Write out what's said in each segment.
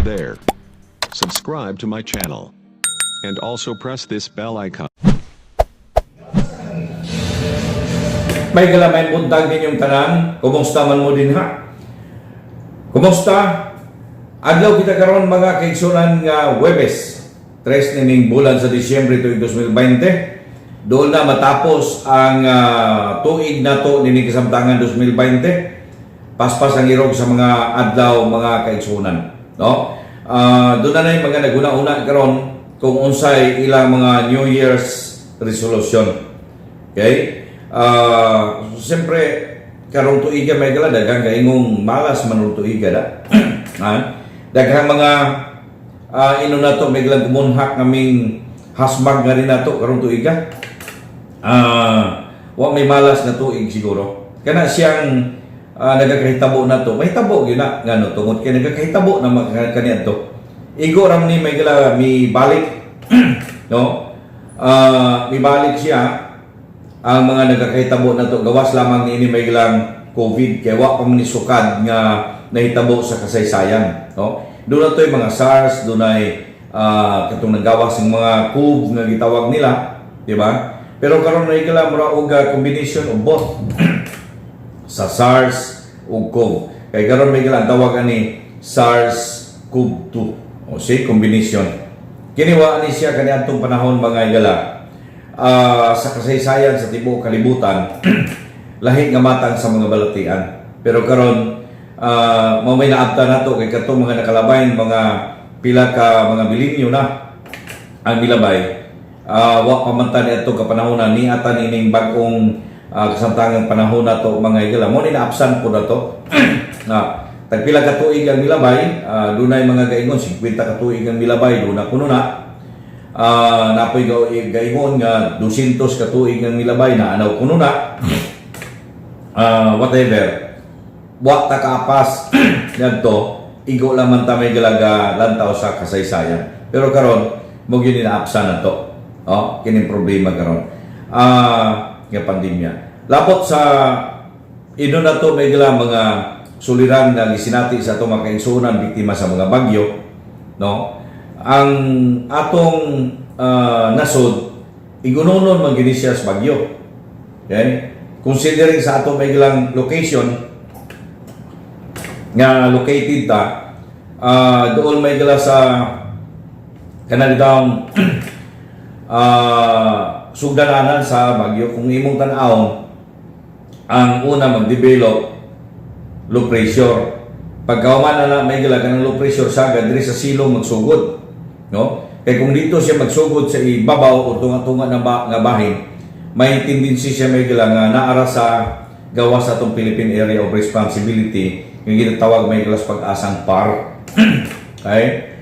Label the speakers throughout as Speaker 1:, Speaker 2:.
Speaker 1: Hey there. Subscribe to my channel. And also press this bell icon.
Speaker 2: May galamay buntag ninyong tanan. Kumusta man mo din ha? Kumusta? Adlaw kita karon, mga kaigsunan, nga Webes, 3 nining bulan sa Disyembre tuig 2020. Doon na matapos ang tuig nato nining kasamtangan 2020. Paspas ang irog sa mga adlaw, mga kaigsunan, no? Doon na yung mga naguna-una karon kung unsay ilang mga New Year's resolution. Okay? Siyempre, karong tuiga, may gala, daghang kaingong malas man og tuiga da. Ha? Daghang mga ino nato may galang kumunhak kaming hasmag nga rin nato karong tuiga. Wa may malas na tuig siguro. Kana siyang nagakahitabo nato. Mahitabo gyud na ngano tungod kay nagakahitabo na kaniadto. Igo ram ni may gala mi balik, no? Mi balik siya ang mga nagakahitabo na to gawas lamang niini may gilang COVID kay wa pa man ni sukad nga nahitabo sa kasaysayan, no? Doon na to'y mga SARS, doon ay katong nagawas ng mga COV nga gitawag nila, di ba? Pero karon na gila mura og combination of both sa SARS ug COV. Kay karon may gila ang tawag ani SARS-CoV-2. O see, combination. Kini wa ni siya kaniadtong panahon, mga igala, sa kasaysayan sa tibuok kalibutan, lahi nga matang sa mga balatian. Pero karon mao may naabta nato kay katong mga nakalabayn, mga pila ka mga milenyo na ang milabay, wa pa man ta niadto kapanahon ni atan ining bag-ong kasamtangang panahon nato, mga igala. Mo ni naapsan po nato na tagpila ka tuig ang milabay. Dunay mga gaingon 50 ka tuig ang milabay, duna kuno na napoy gaingon nga 200 ka tuig ang milabay na anaw kuno na. Whatever, wa ta kaapas ngadto, igo lang man ta may galaga lantaw sa kasaysayan. Pero karon mo gyud ni naapsan na to, oh, kining problema karon nga pandemya. Labot sa ino na to may gala mga suliran nga gisinati sa atong mga kaigsuonan biktima sa mga bagyo, no? Ang atong nasod igunonon man gini siya sa bagyo. Okay, considering sa atong may gilang location nga located ta doon may gala sa kanang sugdananan sa bagyo. Kung imong tan-awon, ang una mag-develop, low pressure. Pagkahuman na na may gala kanang low pressure, sagad diri sa silong magsugod, no? Kay kung dito siya magsugod sa ibabaw o tunga-tunga na ba, nga bahin, may tendency siya may gala nga naara sa gawas sa atong Philippine Area of Responsibility nga ginatawag may gala sa PAGASAng PAR. Okay,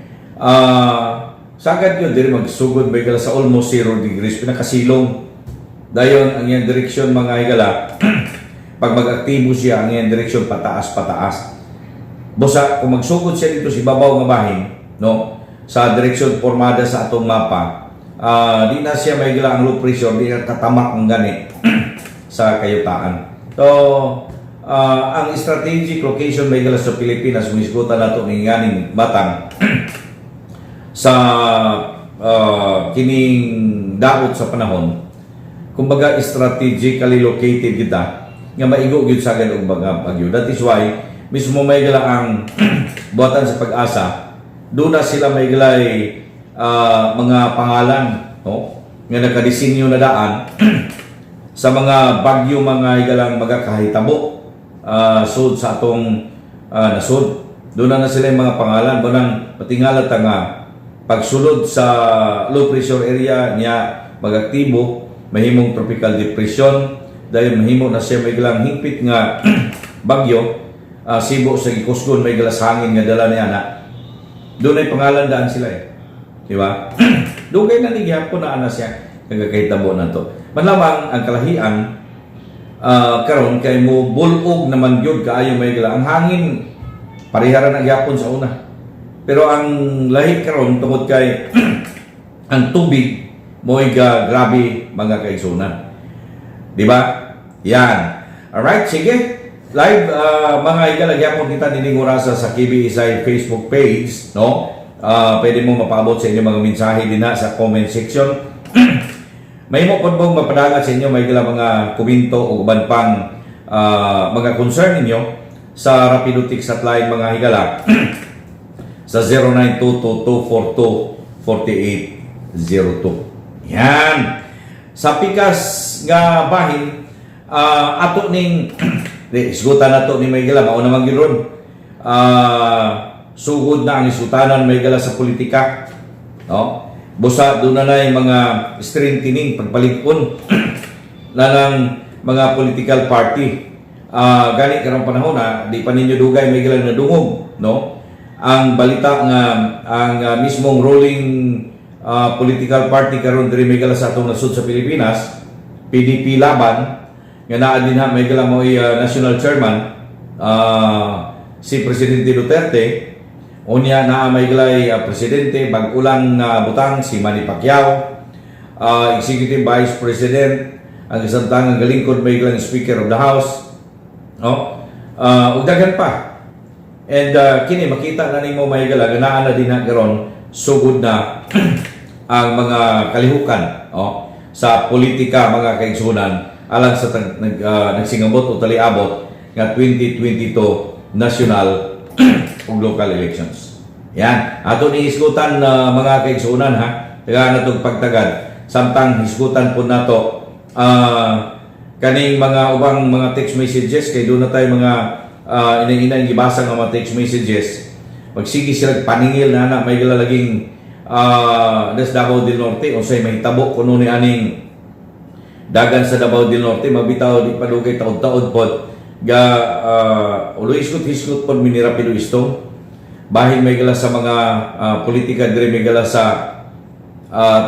Speaker 2: sagad yun diri magsugod may gala sa almost 0 degrees, pinakasilong. Dayon ang iyang direksyon, mga higala, pag mag-aktibo siya, ang iyang direksyon pataas pataas. Busa kung magsugod siya dito sa ibabaw nga bahin, no, sa direksyon formada sa atong mapa, di na siya may gila ang low pressure, di na katamak ang gani sa kayutaan. So, ang strategic location may gala sa Pilipinas, kung isgutan nato ni nganing batang sa kining daot sa panahon, kumbaga strategically located kita nga maigo gyud sa og mga bagyo. That is why mismo may gala ang buhatan sa PAGASA, doon na sila may galay mga pangalan, no, nga nakadisenyo na daan sa mga bagyo, mga higalang magakahitabo sud sa atong nasod. Doon na na sila yung mga pangalan. Bunang patingala ta nga pagsulod sa low pressure area niya magaktibo, mahimong tropical depression, dahil mahimo na siya may galang hingpit nga bagyo, sibo sa gikusgon may galas hangin nga dala niya na. Doon ay pangalan daan sila eh. Di ba? Dugay na ni gihapon na ana siya nagakahitabo na to. Manlamang ang kalahian karon kay mo bulog naman gyud kaayo may gala ang hangin, parehara na gyapon sa una. Pero ang lahi karon tungod kay ang tubig mo'y ga grabe, mga kaigsunan. Di ba? Yan. Alright, sige. Live, mga higala, gyapon kita nining orasa sa KBSI Facebook page, no? Pwede mo mapaabot sa inyong mga mensahe din sa comment section. May mo pod mong mapadangat sa inyo may gala mga komento o uban pang mga concern ninyo sa Rapido Text Hotline, mga higala, sa 0922-242-4802. Yan. Sa pikas nga bahin, ato ning di, isgutan nato ni may gala mao naman gyud ron. Sugod na ang isgutanan may gala sa politika. No? Busa doon na na yung mga strengthening pagpalig-on na ng mga political party. Gani karong panahon na di pa ninyo dugay may gala nadungog, no? Ang balita nga ang mismong ruling political party karon diri may gala sa atong nasud sa Pilipinas, PDP Laban, nga naa din ha may gala mo'y national chairman si Presidente Duterte. Unya naa may galay presidente, bag-o lang nga butang si Manny Pacquiao, executive vice president, ang isang tangang galingkod may galang speaker of the house, no? Ug daghan pa. And kini makita na nimo may gala ganaan na din na karon sugod na ang mga kalihukan, oh, sa politika, mga kaigsunan, alang sa nagsingabot o taliabot nga 2022 national ug local elections. Yan. Ato ni hisgutan na mga kaigsunan ha. Tagaan natong pagtagad samtang hisgutan po nato kaning mga ubang mga text messages kay doon na tayo mga inay-inay gibasa nga mga text messages. Magsige sila paningil na na may galalaging des Davao del Norte, unsay mahitabo kuno ni aning dagan sa Davao del Norte. Mabitaw di padugay taod-taod pod ga ulo hisgot-hisgot pod mi ni Rapido Istong bahin may gala sa mga politika diri may gala sa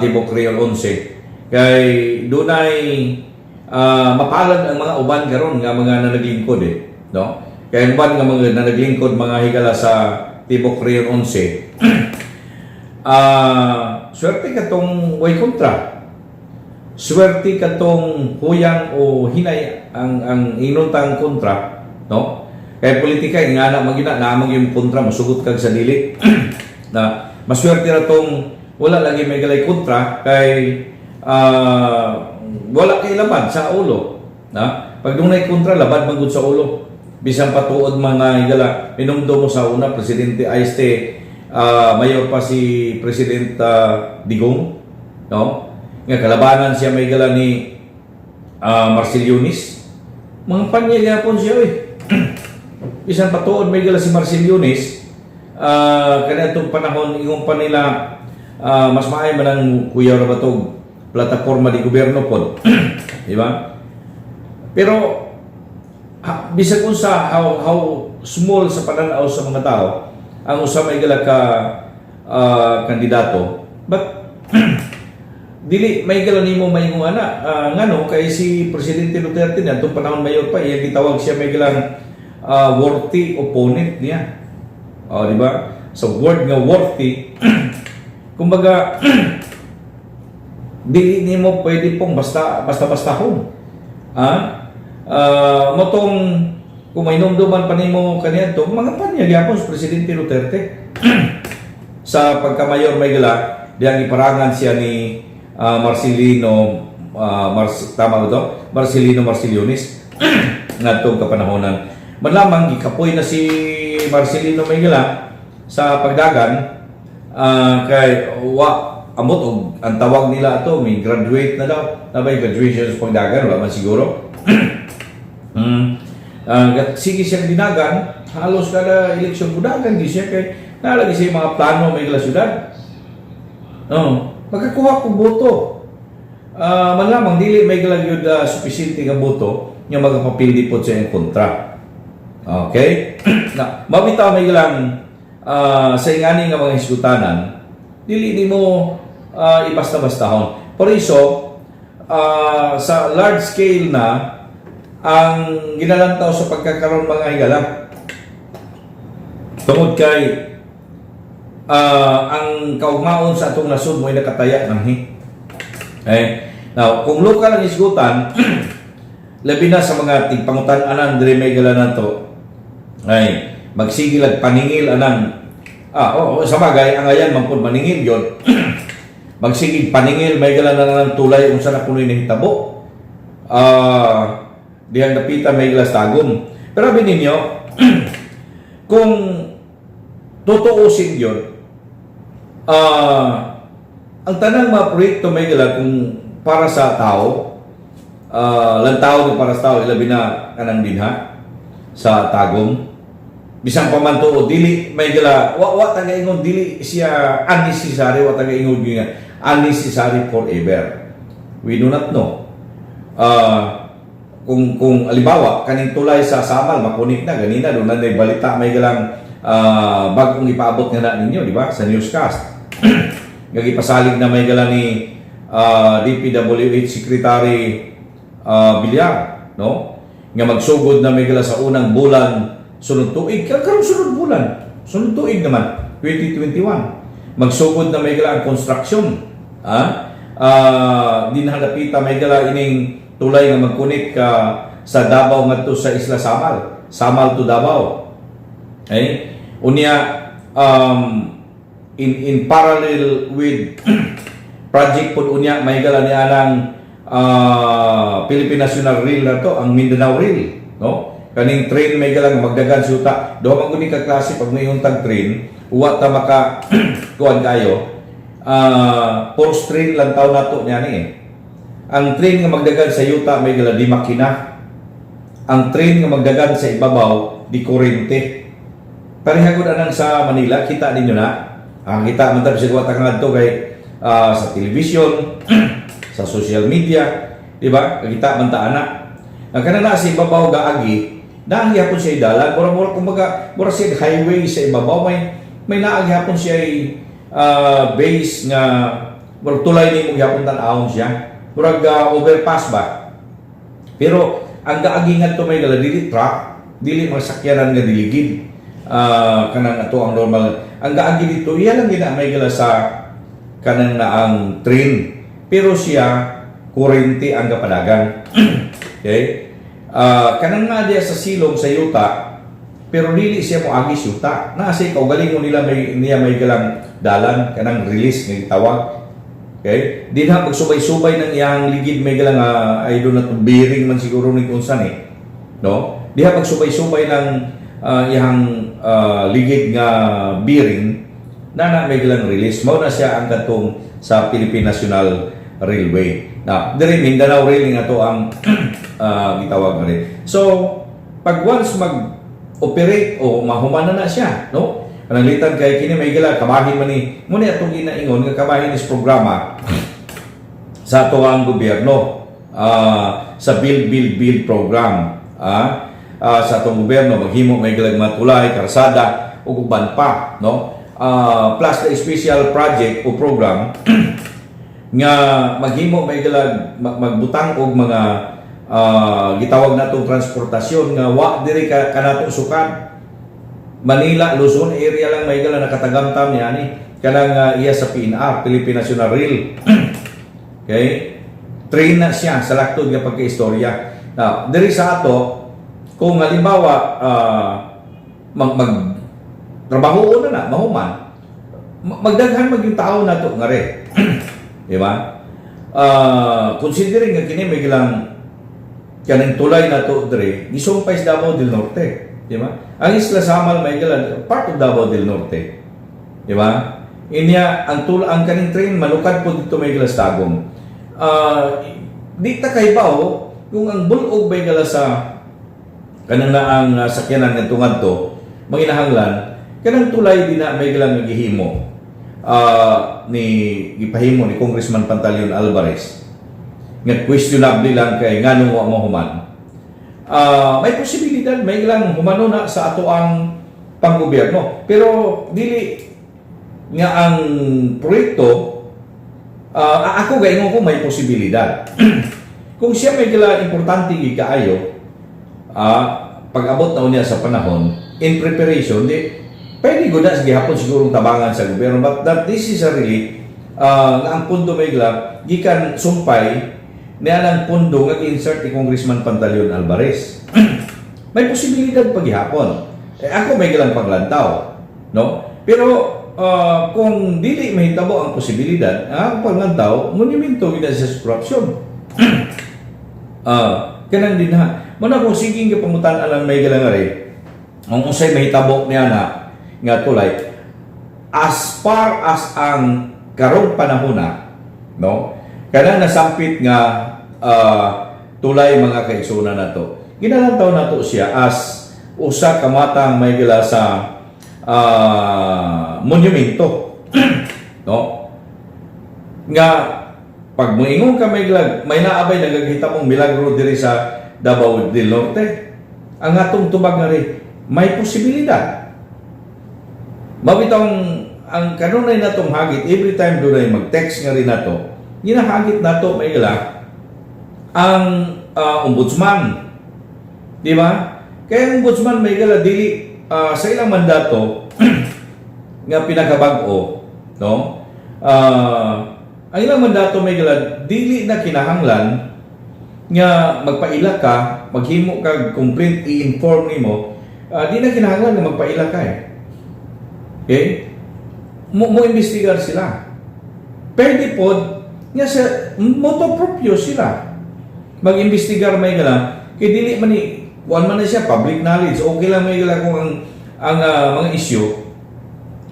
Speaker 2: Tibok Real 11 kay dunay mapalad ang mga uban karon nga mga nanaglingkod eh, no? Kay ang uban nga mga nanaglingkod, mga higala, sa Tibok Real 11, swerte katong way kontra, swerte katong huyang o hinay ang inuntang kontra, no? Kay politika nga na magina na yung kontra masugot kag sa dili na maswerte ra tong wala lagi may galay kontra kay wala kay labad sa ulo na pag dunay kontra, labad man gud sa ulo bisan patuod. Mga higala, minumdum mo sa una presidente ay este mayor pa si President Digong, no, nga kalabanan siya may gala ni Marcel Yunis, mga panya gyapon siya eh. Bisan patuod may gala si Marcel Yunis, kanitong panahon ingon pa nila mas maayo man ang kuya ra batog plataporma di gobyerno pod, di ba? Pero ha, bisag unsa how small sa pananaw sa mga tao ang usa may gala ka kandidato, but dili may gala nimo maingon ana. Ngano kay si Presidente Duterte niya atong panahon mayor pa, iya gitawag siya may galang worthy opponent niya. Oh, di ba? So word nga worthy, kumbaga dili nimo pwede pong basta basta bastahon. Motong kung may numduman pa nimo kaniadto, mga panya gyapon si Presidente Duterte sa pagkamayor may gala diyang iparangan siya ni Marcelino tama ba to? Marcelino Marcelionis ngadtong kapanahonan. Man lamang gikapoy na si Marcelino may gala sa pagdagan kay wa amot og ang tawag nila ato may graduate na daw na may graduation sa pagdagan, wala man siguro. Sige siyang dinagan, halos kada eleksyon budagan gi siya kay nalagi siya mga plano may gala syudad. Oh, makakuha kog boto. Man lamang dili may gala gyud supisente nga boto nga magapapildi pod sa iyang kontra. Okay? Na, mabitaw may galang sa ingani nga mga hisgutanan, dili nimo ibasta-bastahon. Por iso, sa large scale na ang ginalantaw sa pagkakaroon, mga higala. Tungod kay ang kaugmaon sa atong nasod mo'y nakataya ng hi. Eh, now, kung local ang isgutan, Labi na sa mga tigpangutan-anan diri may gala nato ay magsige lag paningil anang oo, sa bagay ang ayan man pud maningil yon, magsige paningil may gala na ng tulay, unsa na kunoy nahitabo dihang dapita may gala sa Tagum. Pero abi ninyo, kung tutuusin yun, ang tanang mga proyekto may gala kung para sa tao, lantaw nga para sa tao, ilabi na kanang dinha sa Tagum. Bisan pa man tuod, dili may gala, wa wa ta ingon dili siya unnecessary, wa ta ingon nga unnecessary forever. We do not know. Kung alibawa kaning tulay sa Samal makunik na ganina, doon na balita may galang bagong ipaabot nga na ninyo, di ba, sa newscast nga gipasalig na may gala ni DPWH Secretary Villar, no, nga magsugod na may gala sa unang bulan sunod tuig, karong sunod bulan, sunod tuig naman, 2021, magsugod na may gala ang construction dinhadapita may gala ining tulay nga magkunik ka sa Davao ngadto sa Isla Samal, Samal to Davao. Okay? Unya in parallel with project pod unya may gala ni anang Philippine National Rail na to, ang Mindanao Rail, no? Kaning train may gala nga magdagan suta. Duha man gud ni ka klase pag may untag train, uwa ta maka kuan kayo. Force train lang taw nato niya ni eh. Ang train nga magdagan sa yuta may gala di makina. Ang train nga magdagan sa ibabaw di kuryente. Pareha gud anang sa Manila, kita ninyo na. Ang kita man ta bisag wa ta ngadto kay sa television, sa social media, di ba? Kita man ta ana. Ang kanang naa sa ibabaw gaagi, naa gihapon siya dalan, mura mura kumbaga mura siya highway sa ibabaw, may naa gihapon siya base nga murag tulay nimo gihapon tan-awon siya. Murag overpass ba? Pero ang gaagi ngadto may gala dili truck, dili mga sakyanan nga diligid. Kanang ato ang normal. Ang gaagi dito iya lang gina may gala sa kanang na ang train. Pero siya kuryente ang gapadagan. Okay? Kanang nga diya sa silong sa yuta, pero dili siya mo agi sa yuta. Naa siya kaugalingon nila may niya may galang dalan kanang release nga gitawag. Okay? Di na magsubay-subay ng iyang ligid may galang I don't know, bearing man siguro ni unsa ni. No? Diha magsubay-subay ng iyang ligid nga bearing na na may galang release. Mao na siya ang katong sa Philippine National Railway. Na, diri Mindanao Rail nga to ang gitawag na rin. So, pag once mag-operate o mahuman na na siya, no? Pananglitan kay kini may gala kabahin man ni mo ni atong ginaingon nga kabahin is programa sa ato ang gobyerno sa Build Build Build program sa atong gobyerno maghimo may galag mga tulay, karsada ug uban pa, no, plus the special project o program nga maghimo may galag magbutang og mga gitawag natong transportasyon nga wa diri ka kanato sukad. Manila, Luzon area lang may gala nakatagamtam niya ni kanang iya sa PNR, Philippine National Rail. Okay? Train na siya sa laktod nga pagkaistorya. Now, diri sa ato, kung halimbawa mag, mag trabaho na na, mahuman, magdaghan mag yung tao nato nga re. Di ba? Considering nga kini may gilang kanang tulay nato diri, gisumpay sa Davao del Norte, di ba? Ang Isla Samal may gilang part of Davao del Norte. Di ba? Inya ang tul ang kaning train malukad po dito may gala sa Tagum. Di ta kaybaw kung ang bulog may gala sa kanang na ang sakyanan nga ngadto manginahanglan kanang tulay di na may galang nga gihimo ni gipahimo ni Congressman Pantaleon Alvarez nga questionable lang kay nganong wa mahuman, may posibilidad may ilang humano na sa ato ang panggobyerno, pero dili nga ang proyekto ako gaingon ko may posibilidad kung siya may gila importante gid kaayo pag-abot na unya sa panahon in preparation, di pwede ko na gihapon siguro tabangan sa gobyerno, but that this is a really nga ang pundo may gila gikan sumpay Niya ang pundo nga insert ni Congressman Pantaleon Alvarez. May posibilidad paghihapon. Eh, ako may galang paglantaw, no? Pero kung dili mahitabo ang posibilidad, ang akong paglantaw, monumento gid na siya sa corruption. Kanang din ha. Muna kung siging kapangutan lang may galang ari, ang unsay mahitabo niya na nga tulay, as far as ang karong panahon na, no? Kana nasampit nga tulay, mga kaigsunan nato. Ginalantaw nato siya as usa ka matang may gila sa monumento, no? Nga pag moingon ka may gila, may naabay nagahitamong milagro diri sa Davao del Norte. Ang atong tubag nga rin, may posibilidad. Mabitong ang kanunay natong hagit every time dunay mag-text nga rin nato, ginahagit nato may gila ang ombudsman. Di ba? Kaya ang ombudsman may gala dili sa ilang mandato nga pinakabag-o, no? Ang ilang mandato may gala dili na kinahanglan nga magpaila ka, maghimo kag complaint, i-inform nimo, di na kinahanglan nga magpaila ka eh. Okay? Mo imbestigar sila. Pwede pod nga sa motu proprio sila mag-imbestigar may gala kay dili man ni kuan man na siya, public knowledge. Okay lang may gala kung ang mga issue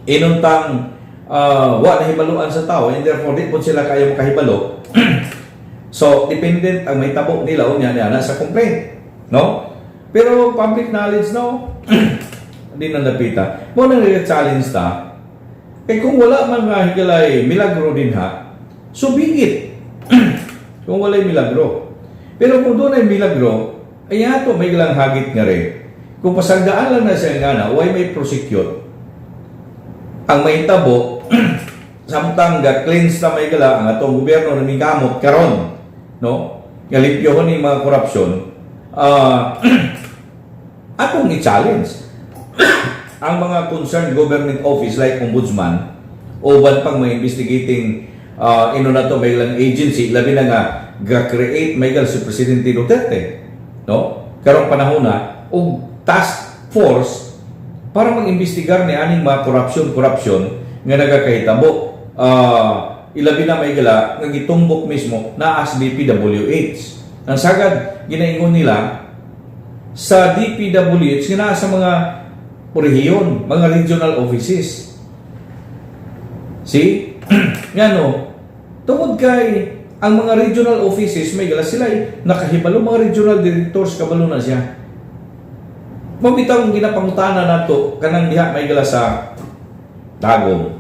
Speaker 2: inuntang wa nahibaluan sa tao and therefore di pod sila kayo makahibalo. So dependent ang mahitabo nila unya niya na sa complaint, no? Pero public knowledge, no, di na napita mo nang challenge ta kay kung wala man nga higalay milagro din ha, so bigit kung walay milagro. Pero kung doon ay milagro, ay ato may lang hagit nga rin. Kung pasagdaan lang na siya nga na, way may prosecute, ang mahitabo, samtang ga cleanse na may gala ang atong gobyerno na migamot karon, no? Nga limpyohon ni mga korupsyon, atong i-challenge ang mga concerned government office like ombudsman o uban pang mga investigating ino na to may lang agency, labi na nga ga-create may gal si Presidente Duterte, no, karong panahon na og task force para mag-imbestigar ni aning mga corruption corruption nga nagakahitabo, ilabi na may gala nga gitumbok mismo na as DPWH. Ang sagad ginaingon nila sa DPWH nga naa sa mga rehiyon, mga regional offices. See? Ngano, tungod kay ang mga regional offices may gala sila ay nakahibalo, mga regional directors kabalo na siya. Mabitaw ang ginapangutana nato kanang diha may gala sa Tagum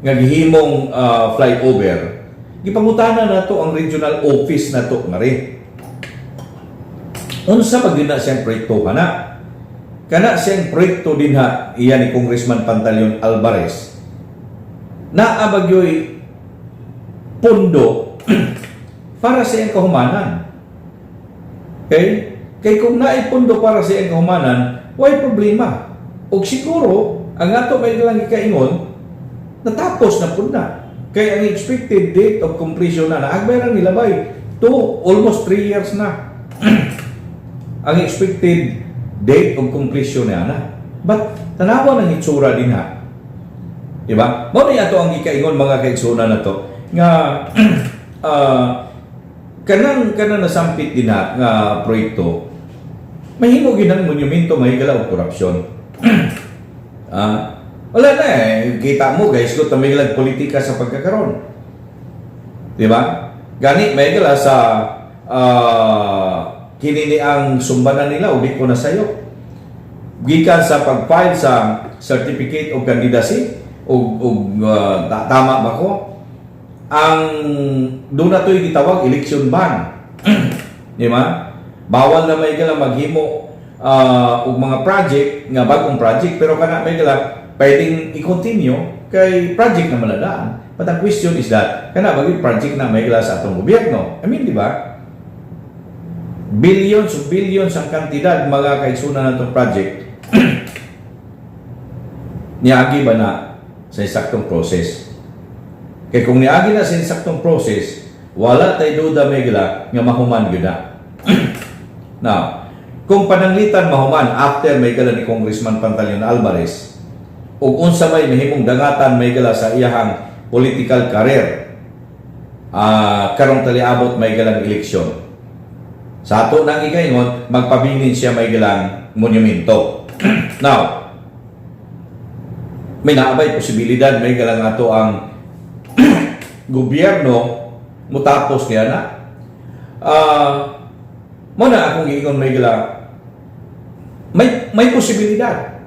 Speaker 2: nga gihimong flyover. Gipangutana nato ang regional office nato ngari. Unsa pag na siyang proyekto kana? Kana siyang proyekto dinha iya ni Congressman Pantaleon Alvarez. Naa ba gyoy pondo para sa iyang kahumanan? Okay? Kay kung naay pondo para sa iyang kahumanan, way problema. Og siguro, ang ato may lang gikaingon, natapos na pud na. Kay ang expected date of completion na, naagmay lang nila bay, 2, almost 3 years na ang expected date of completion niya na. But tanawa ng itsura din ha. Diba? Mao ni ato ang gikaingon, mga kaigsunan na to nga kanang kanang nasampit din ha nga proyekto mahimo gid ang monumento may gala og korupsyon. Wala na eh. Kita mo guys, ko may galag politika sa pagkakaroon. Di ba? Gani may gala sa kini ni ang sumbanan nila o di ko na sayo. Gikan sa pag-file sa certificate of candidacy og tama ba ko? Ang doon na to'y gitawag election ban. Di ba? Bawal na may gala maghimo og mga project nga bagong project, pero kana may gala pwedeng i-continue kay project naman na daan. But the question is that kana bagay project na may gala sa atong gobyerno. I mean, di ba? Billions of billions ang kantidad, mga kaigsunan, natong project. Niagi ba na sa insaktong process? Kay kung niagi na sa insaktong process, Wala tay duda, may gila, nga mahuman gyud na. Now, kung pananglitan mahuman after, may gala, ni Congressman Pantaleon Alvarez ug unsa may mahimong dangatan, may gala, sa iyahang political career karong taliabot, may galang eleksyon. Sa ato nang igaingon, magpabilin siya, may galang monumento. Now, may naabay posibilidad, may galang, ato ang gobyerno mutapos niya na. Mo na akong giingon, may gala, may posibilidad.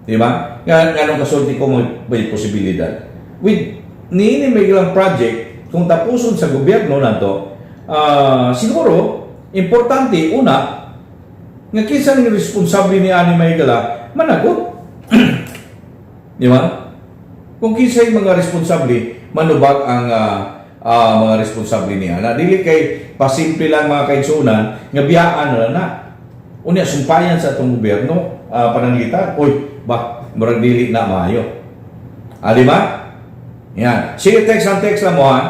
Speaker 2: Di ba? Nga nganong kasulti ko may posibilidad? With niini, may galang project, kung tapuson sa gobyerno nato, siguro importante una nga kinsa ning responsable ni ani, may gala, managot. Di ba? Kung kinsa yung mga responsable, manubag ang mga responsable niya. Na dili kay pasimple lang, mga kaigsunan, nga biyaan na lang na. Unya sumpayan sa atong gobyerno pananglitan. Uy, ba, murag dili na maayo. Ah, di ba? Yan. Sige, text ang text lang mo ha.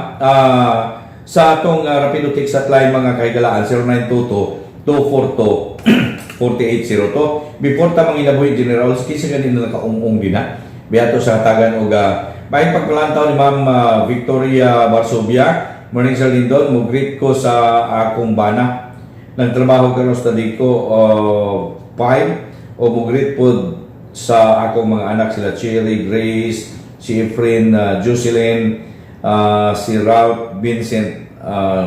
Speaker 2: Sa atong Rapido Text Hotline, mga kahigalaan, 0922 242 4802. Before ta manginabuhi, General, kinsa gani na nakaungong din na. Biyato sa hatagan og may pagpalantaw ni Ma'am Victoria Barsovia. Morning, Sir Lindon, mo greet ko sa akong bana. Nagtrabaho karon sa Diko 5 o mo greet pod sa akong mga anak, sila Cherry, Grace, si Efren, Jocelyn, si Ralph, Vincent,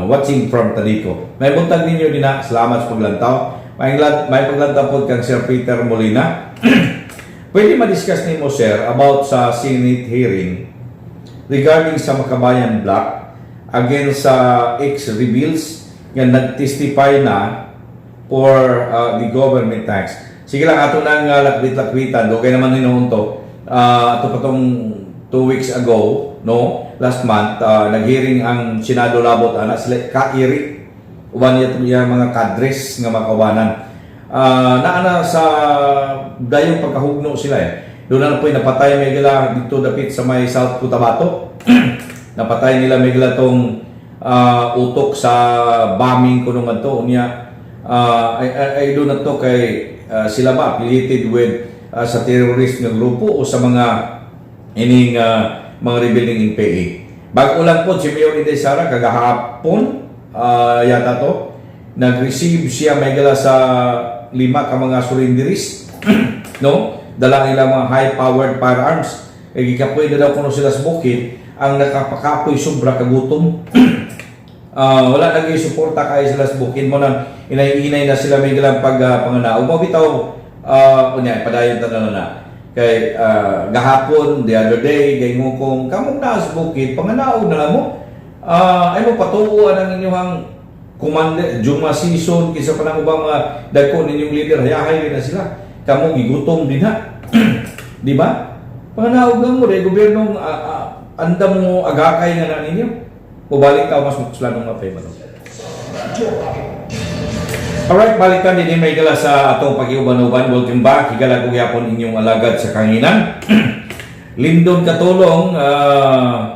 Speaker 2: watching from Taliko. May buntag ninyo din na. Salamat sa paglantaw. May paglantaw po kang Sir Peter Molina. Pwede ma-discuss nimo, sir, about sa Senate hearing regarding sa Makabayan Bloc against sa ex-rebels nga nag-testify na for the government tax. Sige lang, ato nang lakbit-lakbitan, dugay naman hinuon to. Ato pa tong 2 weeks ago, no? Last month, nag-hearing ang Senado labot ana sila kairi uban niya iyang mga kadres nga makawanan. Naana sa dayong pagkahugno sila eh. Doon na po napatay, may gila, dito dapit sa may South Cotabato. Napatay nila, may gila, tong utok sa bombing kuno man to unya ay doon na to kay sila ba affiliated with sa terrorist nga grupo o sa mga ining mga rebelling NPA. Bago lang po si Mayor Inday Sara kagahapon yata to, nag-receive siya, may gala, sa lima ka mga surrenderies, no, dala nila mga high-powered firearms kay gikapoy na daw kuno sila sa bukid. Ang nakapakapoy, sobra kagutom. Wala nagi suporta kay sila sa bukid mo nang inay-inay na sila, may galang pag panganaog mo bitaw. Unya padayon ta na na kay gahapon, the other day, kay kung kamong naa sa bukid, panganaog na lang mo. Ay mo patuo ang inyong commander Juma season, kinsa pa nang ubang mga dagko ninyong leader, hayahay na sila, kamo gigutom din ha, di ba? Panganaog lang mo dahil gobyerno andam mo agakay nga na ninyo. Mubalik ka mas makuslan ng mga no? Alright, balik ka din may gala sa atong pag-iuban-uban. Welcome back. Higala ko gyapon inyong alagad sa kanginan. Lindon Katulong,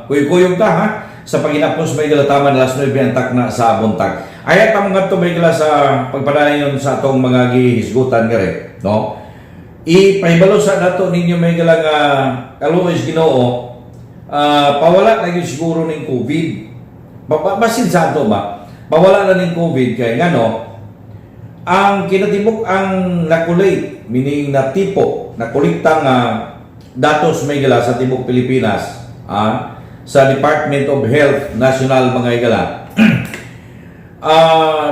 Speaker 2: kuy-kuyog ta ha sa paginapos, may gala, taman alas 9 ang takna sa buntag. Ayat ang mga may gala sa pagpadayon sa atong mga gihisgutan gare, no? Ipahibalo sa nato ninyo, may gala, nga kaluoy Ginoo, pawala na gyud siguro ning COVID. Basin sa ato ba? Pawala na ning COVID kay ngano ang kinatibuk ang na-collate, meaning natipo, nakolekta nga datos, may gala, sa tibok Pilipinas, sa Department of Health National, mga higala.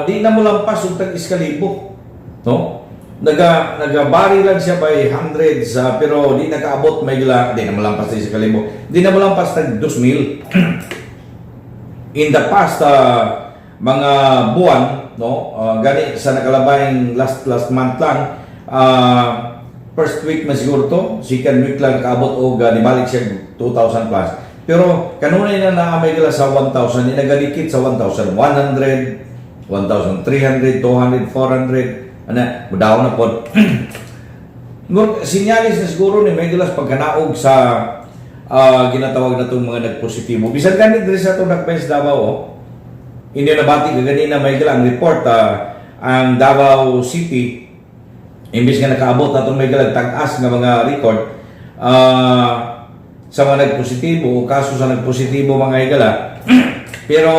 Speaker 2: Di na mo lampas og tag iskalibo, no? Nagabari lang siya by hundreds, pero di nakaabot, may gila, di na mo lampas sa iskalibo. Di na mo lampas tag 2,000. In the past mga buwan, no, gani sa nakalabayng last last month lang, first week man siguro to, second week lang kaabot og nibalik siya 2,000 plus, pero kanunay na naamay gila sa 1,000, nagalikit sa 1,100, 1,300, 200, 400, ana mudaw na pod. Sinyalis na siguro ni may gilas pagkanaog sa ginatawag na itong mga nagpositibo. Bisan gani diri sa itong Dakbayan sa Davao, oh. Inyo nabati kaganina, may ang report, ang Davao City, imbis nga nakaabot na itong may tag-as nga mga record sa mga nagpositibo o kaso sa nagpositibo, mga higala, pero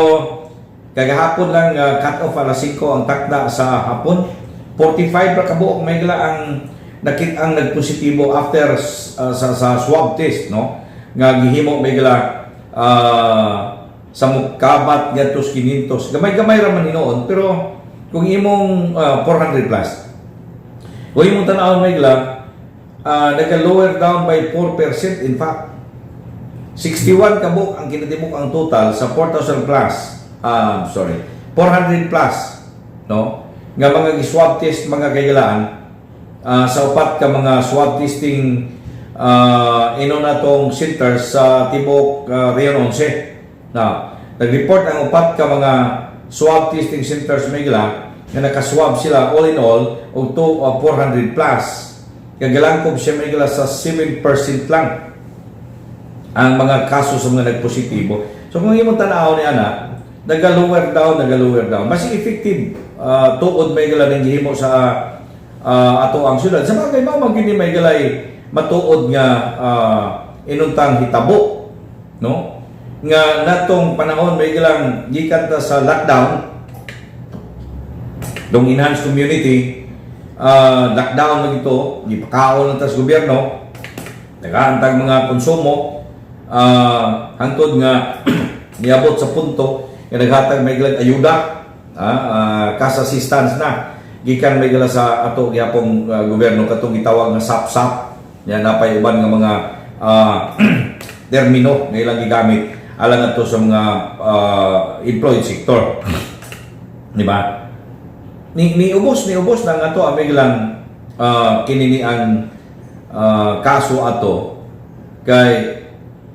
Speaker 2: kagahapon lang cut off alas 5 ang takda sa hapon, 45 ra kabuok may ang nakit ang nagpositibo after sa swab test, no, nga gihimo may sa mukabat ngadto 500. Gamay-gamay ra man hinuon, pero kung imong 400 plus, kung imong tan-awon may nagka-lower down by 4%. In fact, 61 kabuok ang kinatibuk ang total sa 4,000 plus, sorry, 400 plus, no, nga mga gi-swab test, mga kahigalaan, sa upat ka mga swab testing ino na tong centers sa tibok Region 11. Now, nag-report ang upat ka mga swab testing centers may nga naka-swab sila all in all og to 400 plus. Kagalangkob siya may sa 7% lang ang mga kaso sa mga nagpositibo. So kung imong tan-aw ni ana, naga-lower down, naga-lower down. Mas effective tuod may gala ning gihimo sa ato ang syudad. Sa bagay, mao man gini may galay matuod nga inuntang hitabo, no? Nga natong panahon may galang gikan ta sa lockdown, dong enhanced community lockdown na ito, gipakaon lang ta sa gobyerno, nagaantag mga konsumo, hangtod nga niabot sa punto nga naghatag may galang ayuda, cash assistance na gikan may gala sa ato gihapong gobyerno, katong gitawag nga SAP-SAP nya, napay uban nga mga termino nga ilang gigamit alang ato sa mga employed sector, di ba? Ni ubos na nga ato amig lang kini ni ang kaso ato kay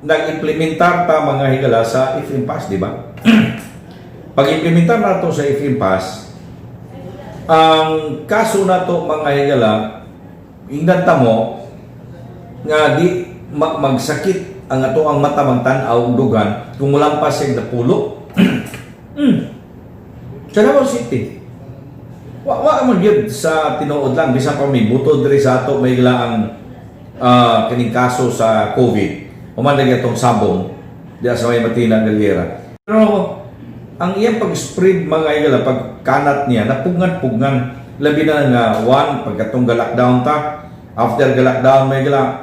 Speaker 2: nag-implementar ta, mga higala, sa if pass, di ba? Pag-implementar nato sa if pass, ang kaso nato, mga higala, ingnan ta mo nga di magsakit ang ato ang mata magtan-aw og dugan kung mulampas siyang napulo. Sa Davao City, wa wa man gyud sa tinuod lang, bisan pa may buto diri sa ato may ang kining kaso sa COVID. Human lagi atong sabong diya sa may Matina Galera. Pero ang iyang pag-spread, mga higala, pag kanat niya napugngan-pugnan, labi na nga one pagkatong ga-lockdown ta. After ga-lockdown may gala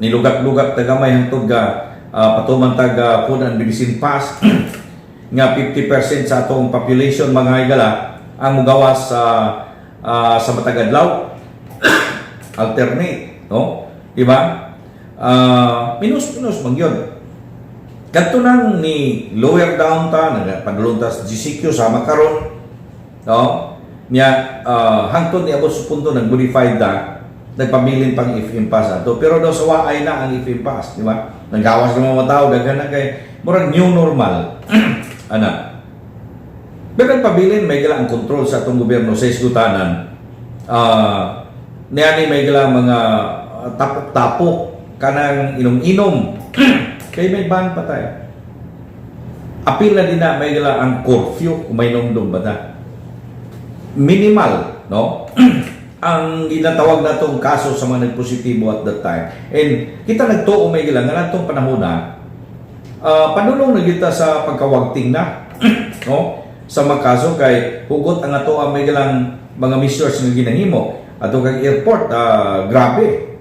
Speaker 2: nilugak-lugak ta gamay hangtod ga patuman tag food and medicine pass nga 50% sa atong population, mga higala, ang mugawas sa matag adlaw, alternate, no, di ba? Minus minus man gyud. Kadto nang ni lower down ta, nagpadulong ta sa GCQ sama karon, no, nya hangtod ni abot sa punto nag-modified na, nagpabilin pang if pass ato, pero daw sa waay na ang if pass, di ba? Nagawas ng mga tao, daghan na kay murag new normal ana. Pero nagpabilin may gala ang control sa atong gobyerno sa isgutanan. Niani may gala mga tapok-tapok kanang inom-inom kay may ban pa tayo. Apil na din na may gala ang curfew kung may nomdom ba na. Minimal, no? Ang ginatawag natong kaso sa mga nagpositibo at that time. And kita nagtuo may gala nga natong panahon na panulong na kita sa pagkawagting na, no, sa mga kaso kay hugot ang ato ang may galang mga measures nga ginahimo ato kag airport, grabe,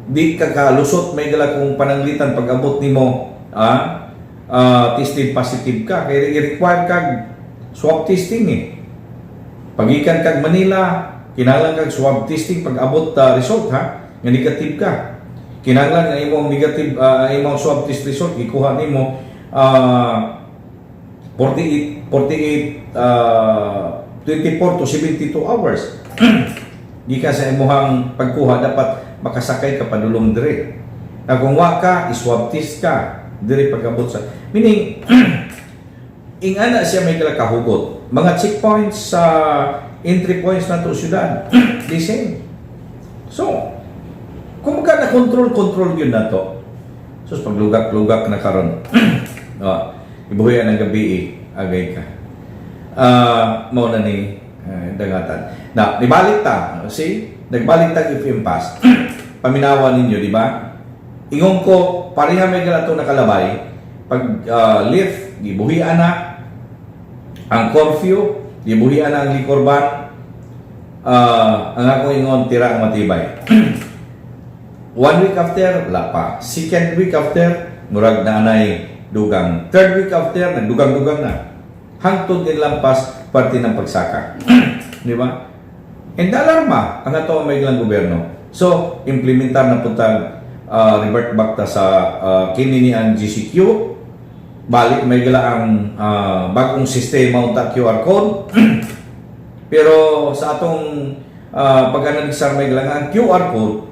Speaker 2: di ka kalusot may gala kung pananglitan pag abot nimo tested positive ka kay i-require kag swab testing eh. Pagikan kag Manila, kinahanglan kag swab testing pag abot result ha nga negative ka. Kinahanglan nga imong negative, imong swab test result gikuha nimo 48 48 24 to 72 hours gikan sa imuhang pagkuha, dapat makasakay ka padulong dire. Na kung wa ka, i-swab test ka dire pagabot sa, meaning ingana siya may kahugot. Mga checkpoints sa entry points nato syudad, the same. So kung magka na control control yun nato. Sus, paglugak-lugak na karon. No, ibuhian ng gabi eh. Agay ka. Mao na ni dangatan. Na, nibalik ta. See? Nagbalik ta FM Pass. Paminawa ninyo, di ba? Ingon ko, pareha may ato nakalabay. Pag lift, gibuhian na ang curfew, gibuhian na ang liquor ban. Ang akong ingon, tira ang matibay. One week after, wala pa. Second week after, murag na anay dugang. Third week after, nagdugang-dugang na. Hangtod lampas parte ng pagsaka. Di ba? And alarma ang ato ang may ilang gobyerno. So, implementar na puntang revert back ta sa kini ni ang GCQ. Balik may gala ang bagong sistema unta, QR code. Pero sa atong pag-analisar may gala nga ang QR code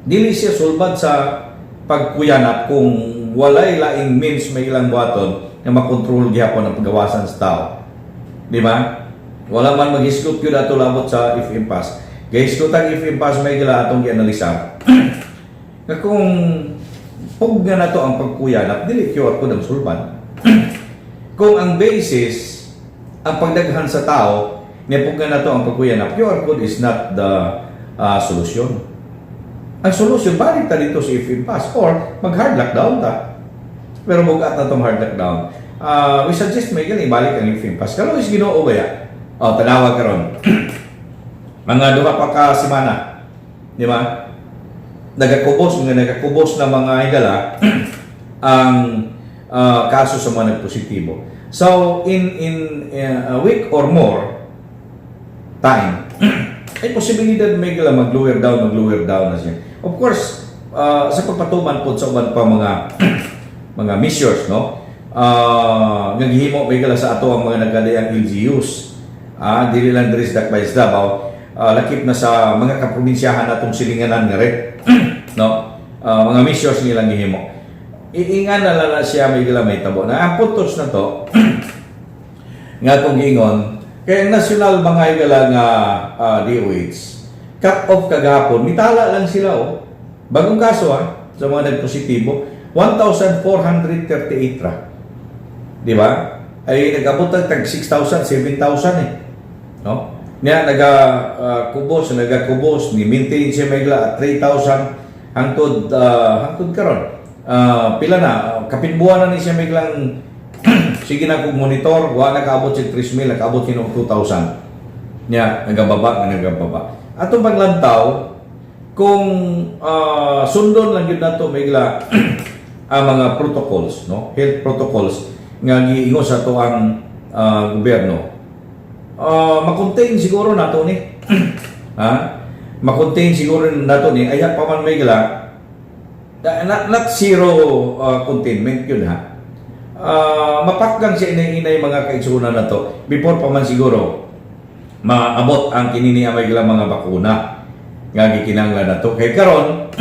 Speaker 2: dili siya sulbad sa pagkuyanap kung walay laing means may ilang buhaton nga makontrol gihapon ang pagawasan sa tao. Di ba? Wala man maghisgot yun ato labot sa FM Pass. Gahisgot ang FM Pass may gila atong gianalisar. Nga kung pugna na to ang pagkuyanap, dili QR code ang sulbad. Kung ang basis ang pagdaghan sa tao, nipugna na to ang pagkuyanap, QR code is not the solution. Ang solusyon, balik ta dito sa FM Pass or mag-hard lockdown ta. Pero bugat na tong hard lockdown. We suggest may gani balik ang FM Pass. Karon is Ginoo ba ya? Oh, tanawa karon. Mga 2 pa ka semana. Di ba? Nagakubos na mga higala ang kaso sa mga nagpositibo. So in a week or more time, ay posibilidad may gala mag-lower down na siya. Of course, sa pagpatuman po sa uban pa mga mga measures, no? Nga gihimo may gala sa ato ang mga nagkadayang LGUs. Dili lang diri sa Dakbayan sa Davao, lakip na sa mga kaprobinsyahan natong silinganan nga rin, no? Mga measures nilang gihimo. Iingan na lang na siya may gala may tabo. Na ang puntos na to, nga akong giingon, kay ang national mga higala nga DOH, cut off kagahapon, mitala lang sila oh. Bagong kaso ah, sa mga nagpositibo, 1,438 ra. Di ba? Ay nag-abot ang tag 6,000, 7,000 eh. No? Niya naga kubos, naga kubos ni maintain siya megla at 3,000 hangtod karon. Pila na kapin buwan na ni siya meglang sige na kog monitor, wa nakaabot sa 3,000, nakaabot kino 2,000. Niya nagababa nga nagababa. Atong panglantaw kung sundon lang gyud nato megla ang mga protocols, no? Health protocols nga giingon sa ato ang gobyerno. Ma-contain siguro nato ni. Ha? Ma-contain siguro nato ni ayha pa man megla not zero containment yun ha. Mapakgang siya inay-inay mga kaigsunan na to before pa man siguro maabot ang kinini ang may mga bakuna nga gikinahanglan na to. Kay karon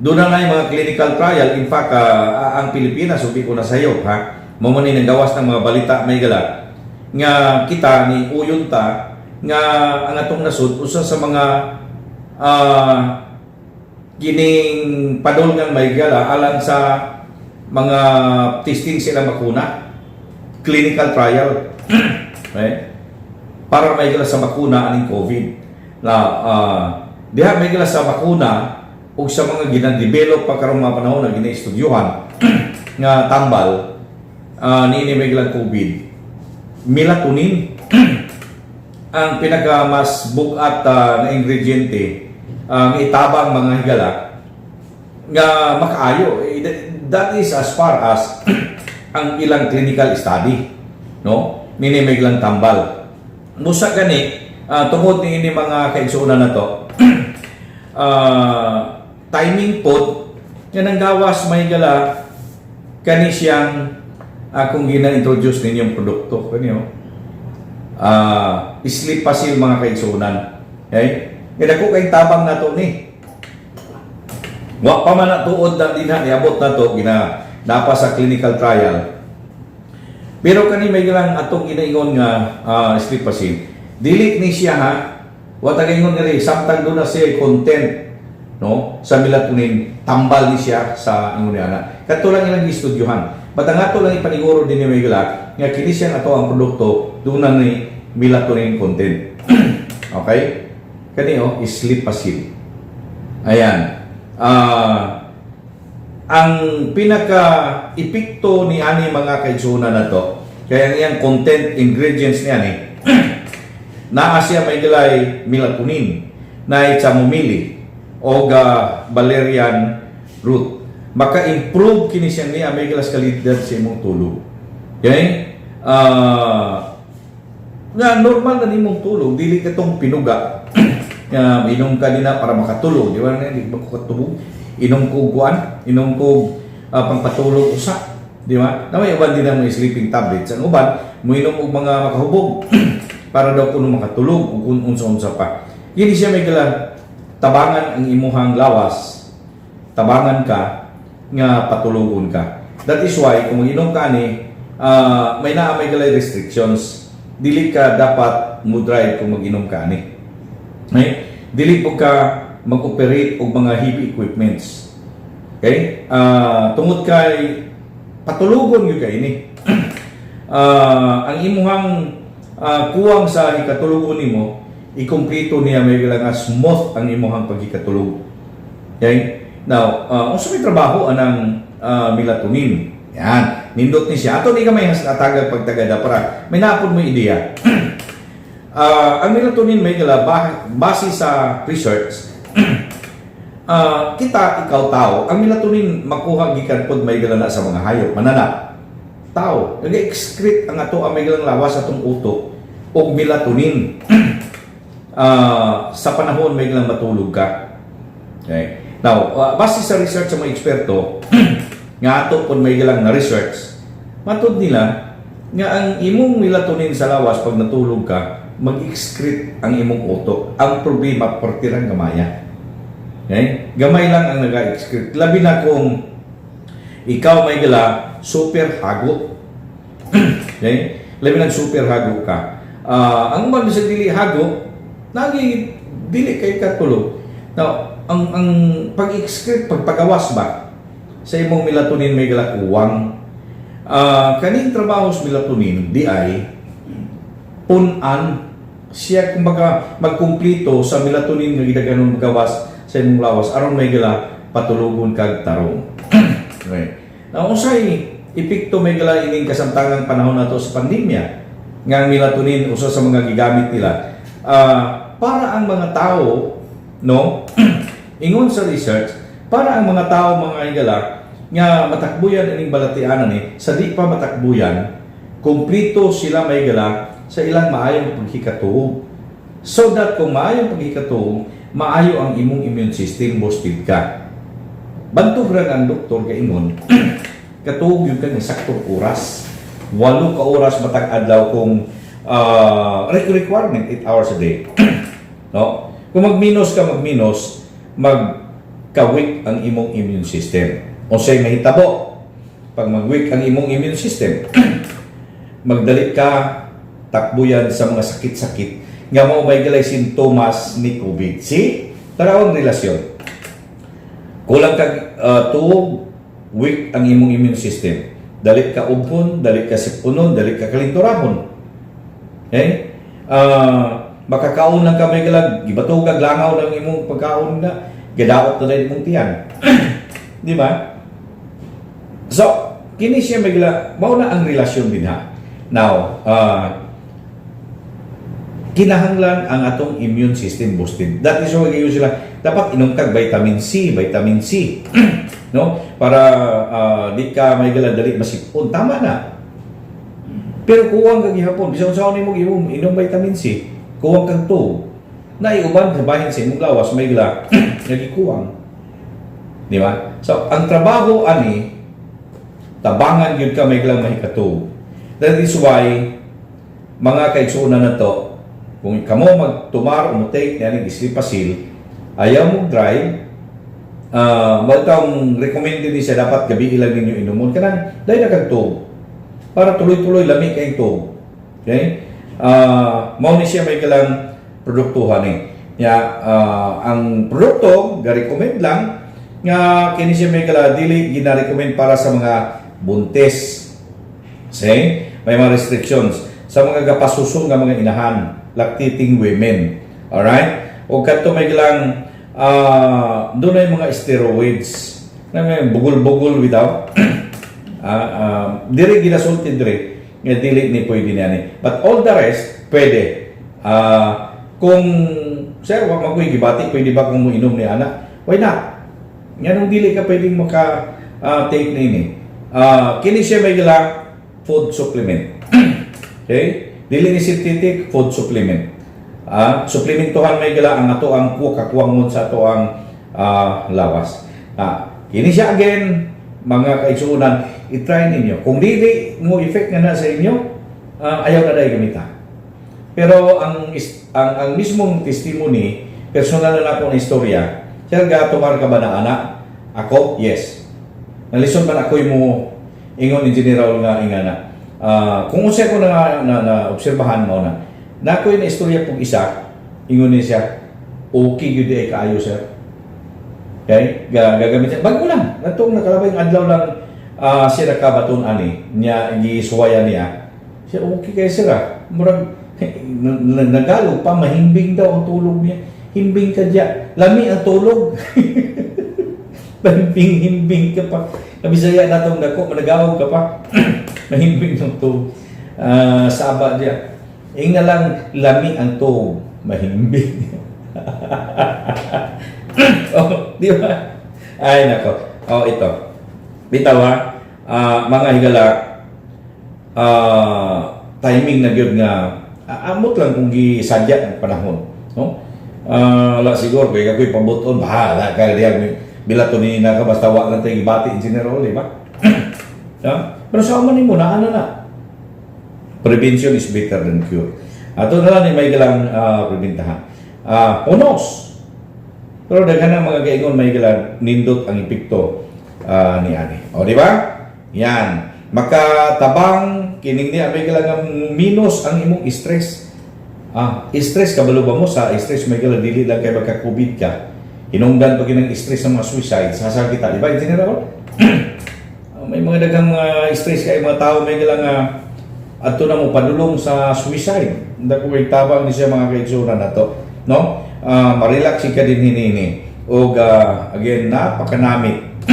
Speaker 2: doon na nga yung mga clinical trial. In fact, ang Pilipinas, subi ko na sayo, ha? Mao man ni gawas ng mga balita may gala nga kita ni uyon ta nga ang atong nasud usa sa mga kining padulngan may gala alang sa mga testing sila bakuna, clinical trial, right, para may gala sa bakuna aning COVID na diha may gala sa bakuna ug sa mga gina-develop pa karong mga panahon na gina-estudyuhan nga tambal niini may galang COVID, melatonin ang pinaka mas bugat na ingrediente ang itabang mga higala nga makaayo. Eh, that is as far as ang ilang clinical study, no, nini may lang tambal busa gani tungod ni ini mga kaigsuonan na to, timing pod nga nang gawas may gala kani siyang akong gina-introduce ninyong produkto kani oh. Sleep Pasil, mga kaigsuonan, okay, nga dako kay tabang nato ni. Wa pa man na tuod na dinha niabot na to, gina napa sa clinical trial. Pero kani may lang atong ginaingon nga Sleep Pasil. Dili ni siya ha. Wa ta gaingon nga ri samtang doon na siya content, no, sa melatonin, tambal ni siya sa ingon niya na. Kato lang ilang gistudyuhan. But ang ato lang ipaniguro din ni Miguel nga kini siyang ato ang produkto duna ni melatonin content. Okay? Kani oh, Sleepasil. Ayan. Ang pinaka epekto ni ani, mga kaigsuonan na to, kaya ang iyang content ingredients niya ni naa siya may gilay melatonin na chamomile o valerian root. Maka-improve kini siya niya may gilas kalidad sa imong tulog. Okay? Nga normal na nimong tulog, dili ka tong pinuga nga inom ka nina para makatulog, di ba? Di ba ko katubog, inom ko kuan, inom ko pangpatulog usa, di ba? Na may uban din ang mga sleeping tablets, ang uban moinom og mga makahubog para daw kuno makatulog ug kung unsa-unsa pa. Kini siya may gala tabangan ang imuhang lawas, tabangan ka nga patulogon ka. That is why kung mag-inom ka ani, may naa may galay restrictions. Dili ka dapat mo drive kung mag-inom ka ani. Okay? Dili po ka mag-operate og mga heavy equipments. Okay? Tungod kay patulogon gyud kay ini. Ang imuhang kuwang sa hikatulogon nimo, ikumpleto niya may nga smooth ang imuhang paghikatulog. Okay? Now, unsa may trabaho anang melatonin? Yan, nindot ni siya. Ato ni ka may atagag pagtagada para may naapod mo ideya. Ang melatonin may gala base sa research, kita ikaw tao, ang melatonin makuha gikan pod may gala na sa mga hayop, mananap. Tao, nag-excrete ang ato ang may galang lawas, atong utok og melatonin sa panahon may galang matulog ka. Okay. Now, base sa research sa mga eksperto, nga ato pud may galang na research, matud nila nga ang imong melatonin sa lawas, pag natulog ka, mag-excrete ang imong utok. Ang problema, partirang gamaya. Okay? Gamay lang ang nag-excrete. Labi na kung ikaw may gala super hago. Okay? Labi na super hago ka. Ang uban bisag dili hago, nagi dili kay katulog. Now, ang pag-excrete, pagpagawas ba sa imong melatonin may gala kuwang. Kaning trabaho sa melatonin di ay punan siya kumbaga magkumplito sa melatonin nga gidaganon magawas sa imong lawas aron may gala patulogon kag tarong. Okay. Now, unsay epekto may gala ining kasamtangang panahon nato sa pandemya nga ang melatonin usa sa mga gigamit nila para ang mga tao, no, ingon sa research, para ang mga tao, mga higala, nga matakbuyan ining balatianan ni sa di pa matakbuyan, kumplito sila may gala sa ilang maayong paghikatuog, so that kung maayong paghikatuog, maayo ang imong immune system, boosted ka. Bantog ra ang doktor kaingon katuog yun ka ng saktong oras, 8 ka oras matag adlaw kung requirement 8 hours a day, no? Kung magminos ka, magminos, magka-weak ang imong immune system. Unsay mahitabo pag mag-weak ang imong immune system? Magdali ka takbuyan sa mga sakit-sakit nga mao may galay sintomas ni COVID. See? Tarawang relasyon. Kulang kag tuog, weak ang imong immune system. Dali ka ubhon, dali ka sipunon, dali ka kalinturahon. Okay? Makakaon lang ka may galag, gibatugag langaw ng imong pagkaon na, gadaot na rin imong tiyan. Di ba? So, kini siya may gala, mao na ang relasyon din ha. Now, kinahanglan ang atong immune system boosted. That is why gayon sila, dapat inom kag vitamin C, vitamin C, no? Para di ka may gala dali masipon. Tama na. Pero kuwang kag gihapon, bisan unsaon nimo inom, inom vitamin C, kuwang kag tuog. Naiuban sa bahin sa imong lawas may gala nagikuwang. Di ba? So, ang trabaho ani, tabangan gyud ka may galang mahikatuog. That is why mga kaigsuonan na to, kung kamo magtumar o mo-take niya Sleepasil, ayaw mo drive, uh, recommended ni siya dapat gabi ilang ninyo inumon kanang dahil na kag tuog para tuloy-tuloy lami kay tuog. Okay? Mao ni siya may kalang produktuhan ni. Ya, ang produkto ga-recommend lang nga kini siya may kala dili gina-recommend para sa mga Buntis. See? May mga restrictions sa mga gapasuso nga mga inahan, lactating women. Alright? O kadto may gilang dunay mga steroids na may bugol-bugol bitaw. Diri ginasulti diri nga dili ni pwede niya ni. But all the rest pwede. Kung sir, wa man ko'y gibati, pwede ba kung moinom ni ana? Why not? Nganong dili ka pwedeng maka take nini? Kini siya may gila food supplement. Okay? Dili ni synthetic, food supplement. Suplementuhan may gila ang ato ang kakuwangon sa ato ang lawas. Kini siya again, mga kaigsuonan, i-try ninyo. Kung dili mo effect nga na sa inyo, ayaw na dahil gamita. Pero ang mismong testimony, personal na ako na istorya, "Sir, gatumar ka ba na ana?" Ako, yes. Nalisod man ako mo ingon in general nga ingana. Kung unsay ko na obserbahan mo na, na ako na istorya pug isa, ingon ni siya, "Okay gyud ay kaayo, sir." Okay? Gagamit siya. Bago lang. Natong nakalabay ng adlaw lang siya nakabaton ani niya, gisuwayan niya. Siya, "Okay kay sir ah." Murag nagalog pa, mahimbing daw ang tulog niya. Himbing ka diya. Lami ang tulog. Mahimbing-himbing ka pa. Kabisaya na itong dako, managawag ka pa. Mahimbing ng tulog. Saba diya. Inga lang, lami ang tuog. Mahimbing. Oh, di ba? Ay, nako. Oh, ito. Bitaw ha, mga higala, timing na gyud nga amot lang kung gisadya ang panahon, no? La siguro kay ako'y pabuton, bahala ka diya bila to ni na ka, basta wa lang tayo gibati in general, di ba? Ha? Pero sa man nimo na ano na. Prevention is better than cure. Ato na lang ni may galang prebentahan. Who knows? Pero daghan ang mga gaingon may galang nindot ang epekto ni ani. O, di ba? Yan. Makatabang kining niya may galang nga minus ang imong stress. Stress, kabalo ba mo sa stress may galang dili lang kay magka-COVID ka. Hinungdan pa kinang stress sa mga suicide sa kita, di ba? Engineer ako? May mga daghang mga stress kay mga tao may galang adto na mo padulong sa suicide. Dako kay tabang ni siya, mga kaigsuonan nato, no? Ma-relax ka din hinini. Og again, napakanamit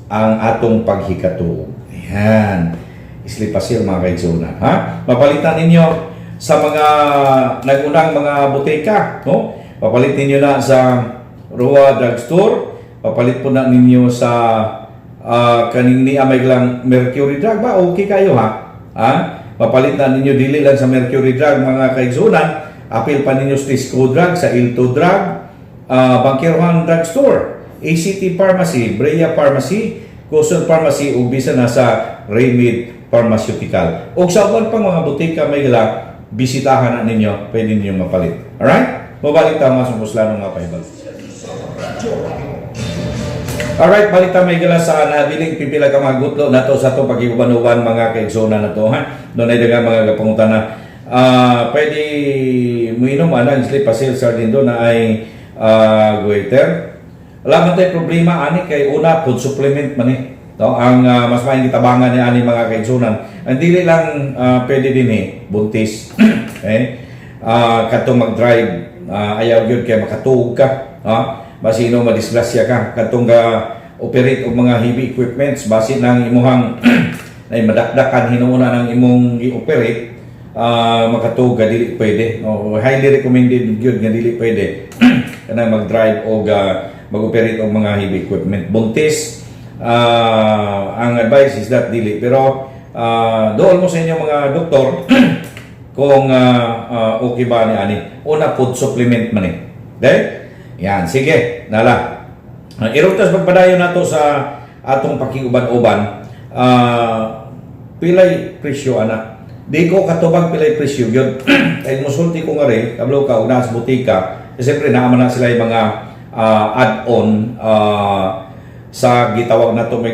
Speaker 2: ang atong paghikatuog. Ayan. Sleepasil, mga kaigsuonan, ha? Mapalitan ninyo sa mga nagunang mga boteka, no? Papalit ninyo na sa Rua Drugstore, papalit po na ninyo sa kaning ni may lang Mercury Drug ba? Okay kayo ha? Ha? Papalit na ninyo dili lang sa Mercury Drug, mga kaigsuonan, apil pa ninyo sa Tisco Drug, sa Ilto Drug, Bangkerohan Drugstore, ACT Pharmacy, Brea Pharmacy, Quezon Pharmacy ug bisan na sa Raymid Pharmaceutical. Ug sa uban pang mga butika may gila, bisitahan na ninyo, pwede ninyo mapalit. Alright? Mabalik ta mga sumpuslano nga pahibalo. Alright, balik ta may gala sa nabiling pipila ka mga gutlo nato sa atong pag-iuban-uban, mga kaigsuonan na to, ha. Doon ay daghang mga pangutana. Pwede muinom ana Sleepasil sardine do na ay goiter. Wala man tayo problema ani kay una, food supplement man eh. No, ang mas maayong gitabangan ni ani, mga kaigsuonan. Ang dili lang pwede din eh buntis. Okay? Kadtong mag-drive, ayaw gyud kay makatuog ka, ha? Basi ino madisgrasya ka kadtong ga operate og mga heavy equipments, basi nang imuhang ay madakdakan hinuuna ng imong gi-operate, makatuog ka, dili pwede, no? Highly recommended gyud nga dili pwede kanang mag-drive o mag-operate og mga heavy equipment. Buntis, ang advice is that dili, pero dool mo sa inyong mga doktor kung okay ba ni ani. Una, food supplement man eh. Okay? Yan, sige, nala. Irutas pagpadayon nato sa atong pakiguban-uban. Pilay presyo ana? Di ko katubag pilay presyo gyud. Kay musulti ko nga rin, kabalo ka una sa butika, eh, siyempre naa man na sila yung mga add-on sa gitawag nato may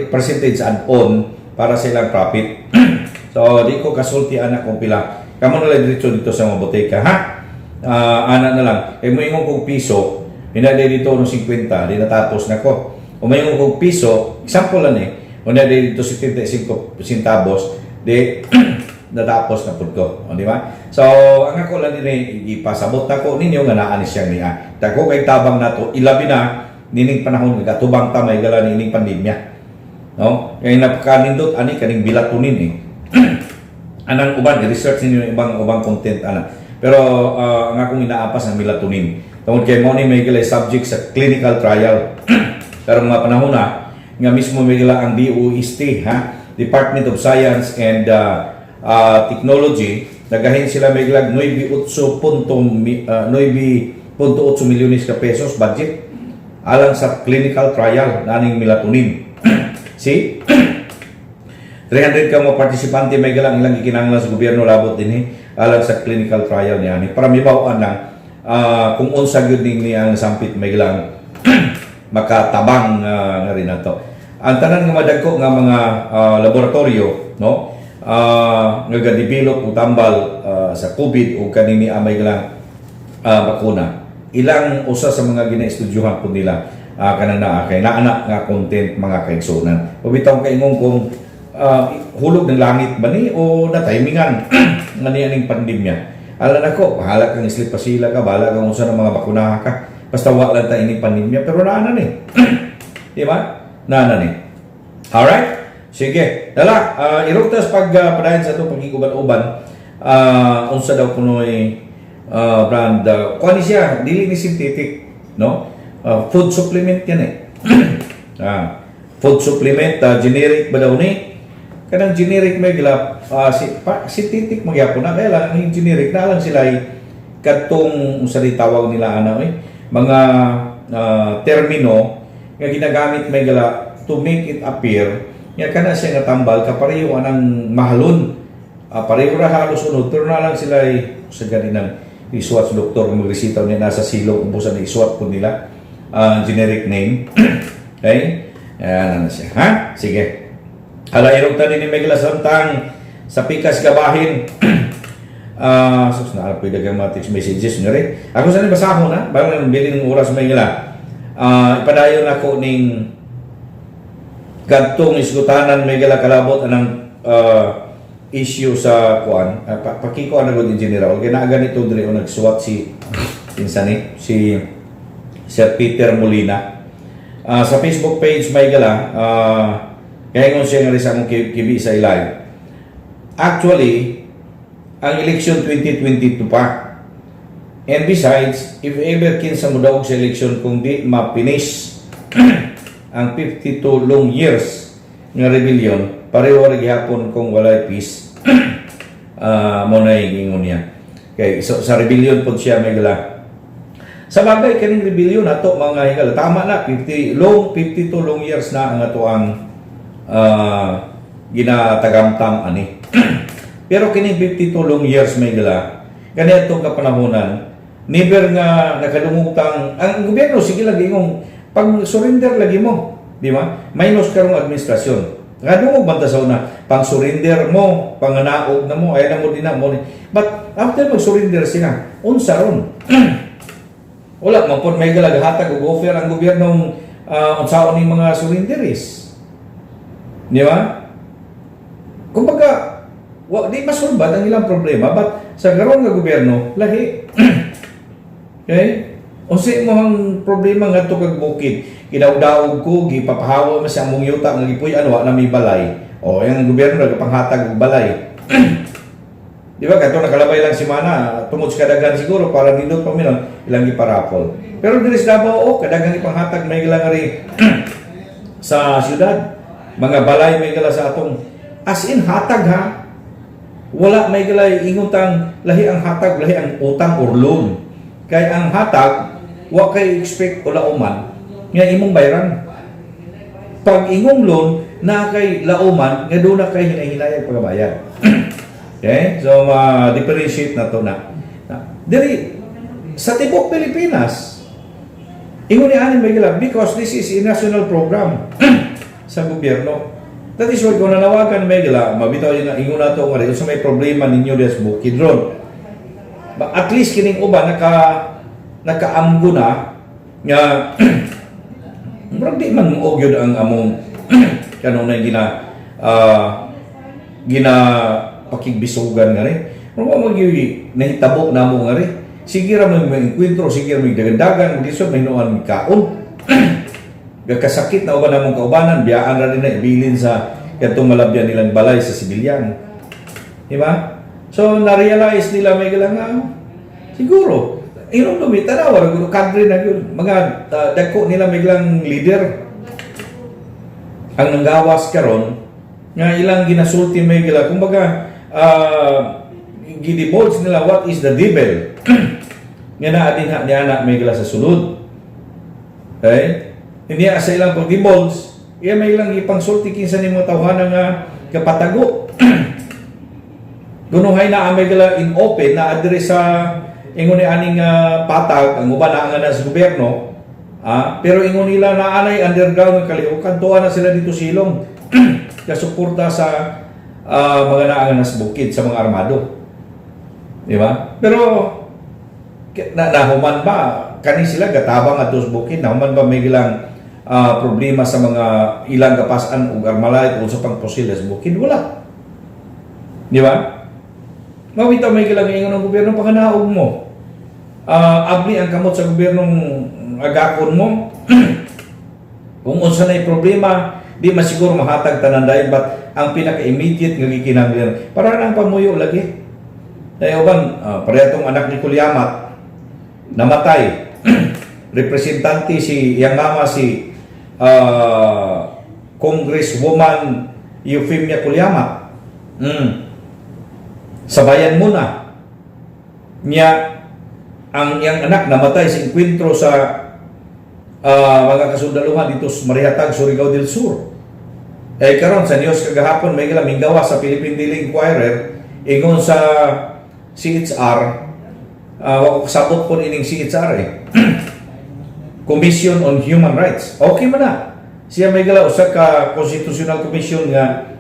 Speaker 2: percentage add-on para sa ilang profit. So di ko kasulti ana kung pila. Kamo na lang diretso dito sa mga botika, ha? Ana na lang. Eh moingon kog piso, hinali dito no 50, di natapos na ko. O moingon kog piso, example lang eh, Unya dito 75 centavos di natapos na pud ko. O, di ba? So, ang ako lang din ipasabot nako ninyo nga naa ni siyang niya. Dako kay tabang nato, ilabi na nining panahon nga gatubang ta, may gala, nining pandemya. No? Kay napakanindot ani kaning melatonin eh. Anang uban i-research ninyo yung ibang ubang content ana. Pero ang akong inaapas ang melatonin. Tungod kay mo ni may gala subject sa clinical trial. Pero mga panahon na nga mismo may gala ang DOST ha, Department of Science and Technology, nagahin sila may gala 9.8 milyones ka pesos budget alang sa clinical trial naning melatonin. See? 300 ka mga partisipante may galang ilang gikinahanglan sa gobyerno labot dinhi alang sa clinical trial niya ni para mibaw-an lang kung unsa gyud ning ni ang sampit may galang makatabang nga rin nato. Ang tanan nga madagko nga mga laboratorio, no, nga ga-develop og tambal sa COVID o kaning ni may galang bakuna, ilang usa sa mga ginaestudyuhan po nila kanang naa kay naa nga content, mga kaigsunan. O bitaw kaingong kung hulog ng langit ba ni o na-timingan nga niya ning pandemya. Ala nako, bahala kang sleep pasila ka, bahala kang unsa ng mga bakuna ka. Basta wa lang ta ini pandemya, pero naa na ni. Di ba? Naa na ni. Alright? Sige. Dala, irugtas pag padayon sa itong pagkiguban-uban, unsa daw kunoy brand, kuha ni siya, dili ni synthetic, no? Food supplement yan eh. Food supplement, generic ba daw ni? Kanang generic may gila, si, pa, synthetic magyapon na, kaya lang ang generic na lang sila ay kadtong unsa di tawag nila ana eh, mga termino nga ginagamit may gala to make it appear nga kana siya nga tambal kapareho anang mahalon. Pareho ra halos unod, pero na lang sila ay sa ganinang iswat sa doktor kung magresita niya nasa silong ubusan na iswat po nila generic name. Okay, ayan na siya ha. Sige. Hala, irog ta ni may samtang sa pikas gabahin. Sus na pwede kang mga text messages nyo rin. Ako sana basahon na, barang nang bilin ng oras may ngila. Ipadayon ako ning kadtong isgutanan may gala kalabot anang issue sa kuan. Pakiko ana gud, engineer. Okay na ganito diri o nagsuwat si kinsa ni si Sir Peter Molina. Sa Facebook page may gala, kaya siya nga rin sa akong kibi sa live. Actually, ang election 2022 pa. And besides, if ever kinsa mo daog sa election kung di ma-finish ang 52 long years nga rebellion, pareho ra gihapon kung walay peace. Mo na ingon niya. Okay, so sa rebellion pod siya may gala. Sa bagay kaning rebellion nato, mga higala, tama na 50 long 52 long years na ang ato ang ginatagamtam ani. Pero kining 52 long years may gala, kani atong kapanahonan, never nga nakadungog tang ang gobyerno sige lagi ingong pag surrender lagi mo, di ba? Minus karong administrasyon. Nakadungog man ta sa una, pang surrender mo, panganaog na mo, ay na mo din na mo. But after mag-surrender sila, unsa ron? Wala man pod may galaghatag og offer ang gobyernong unsaon ning mga surrenderies. Di ba? Kumbaga, wa di masulbad ang ilang problema, but sa karon nga gobyerno lahi. Okay? Unsa imong problema ngadto kag bukid? Gidawdaog ko, gipapahawa man sa among yuta nga gipuy-an, wa na may balay. O, ang gobyerno nagapanghatag og balay. Di ba kadto nakalabay lang si Mana, tungod sa kadaghan siguro para nindot pa minon ilang giparaffle. Pero diri sa Davao, oh, kadaghan ipanghatag may ilang ri sa syudad. Mga balay may gala sa atong as in hatag ha. Wala may galay ingon tang lahi ang hatag, lahi ang utang or loan. Kay ang hatag, wa kay expect o lauman nga imong bayaran. Pag ingong loan, na kay lauman nga doon na kay hinahinayang pagabayad. Okay? So ma-differentiate na to na. Na. Diri sa tibok Pilipinas, ingon ni anin may gala because this is a national program sa gobyerno. That is why kung nanawagan may gala, mabitaw yun na ingon nato nga rin, sa may problema ninyo des bukid ron. But at least kining uban nakaamgo na nga murag di man og yun ang among Kanunay gina pakigbisugan nga rin. Pero mo magyuy nahitabo namo nga rin. Sige ra may engkwentro, sige ra may dagandagan, lisod may nuan kaon. Gakasakit na uban namong kaubanan, biyaan ra din na ibilin sa kadtong malabyan nilang balay sa sibilyan. Di ba? So na-realize nila may galang nga, siguro inom dumi tanawa ra gud kadre na gyud mga dagko nila may galang leader ang nanggawas karon nga ilang ginasulti may gila, kumbaga gidivulge nila what is the devil nga naa dinha niya na may gila sa sulod. Okay, hindi sa ilang pag-divulge, iya may ilang ipangsulti kinsa ni mga tawhana nga kapatago. Kunuhay na may gila in open na adre sa ingon ni aning patag, ang uban na nga na sa gobyerno, pero ingon nila na anay underground ng kalihukan, tuwa na sila dito silong kasuporta sa mga naangan sa bukid sa mga armado. Di ba? Pero na nahuman ba kani sila gatabang adto sa bukid, nahuman ba may gilang problema sa mga ilang gapasan ug armalite o sa pang pusil sa bukid? Wala. Di ba? Mawita may gilang ingon ng gobyerno, panganaog mo. Abli ang kamot sa gobyernong agakon mo. Kung unsa na problema, di masiguro mahatag tanan dayon, but ang pinaka-immediate nga gikinahanglan para nang pamuyo lagi. Dahil uban, pareha tong anak ni Cullamat, namatay. Representante si iyang mama, si Congresswoman Eufemia Cullamat. Sa bayan muna. Niya, ang iyang anak namatay sa enkwentro sa mga kasundaluhan dito sa Marihatag, Surigao del Sur. Eh karon sa news kagahapon may gilaming gawa sa Philippine Daily Inquirer, ingon sa CHR, wa ko kasabot po ining CHR eh. Commission on Human Rights. Okay man na. Siya may gala usa ka constitutional commission nga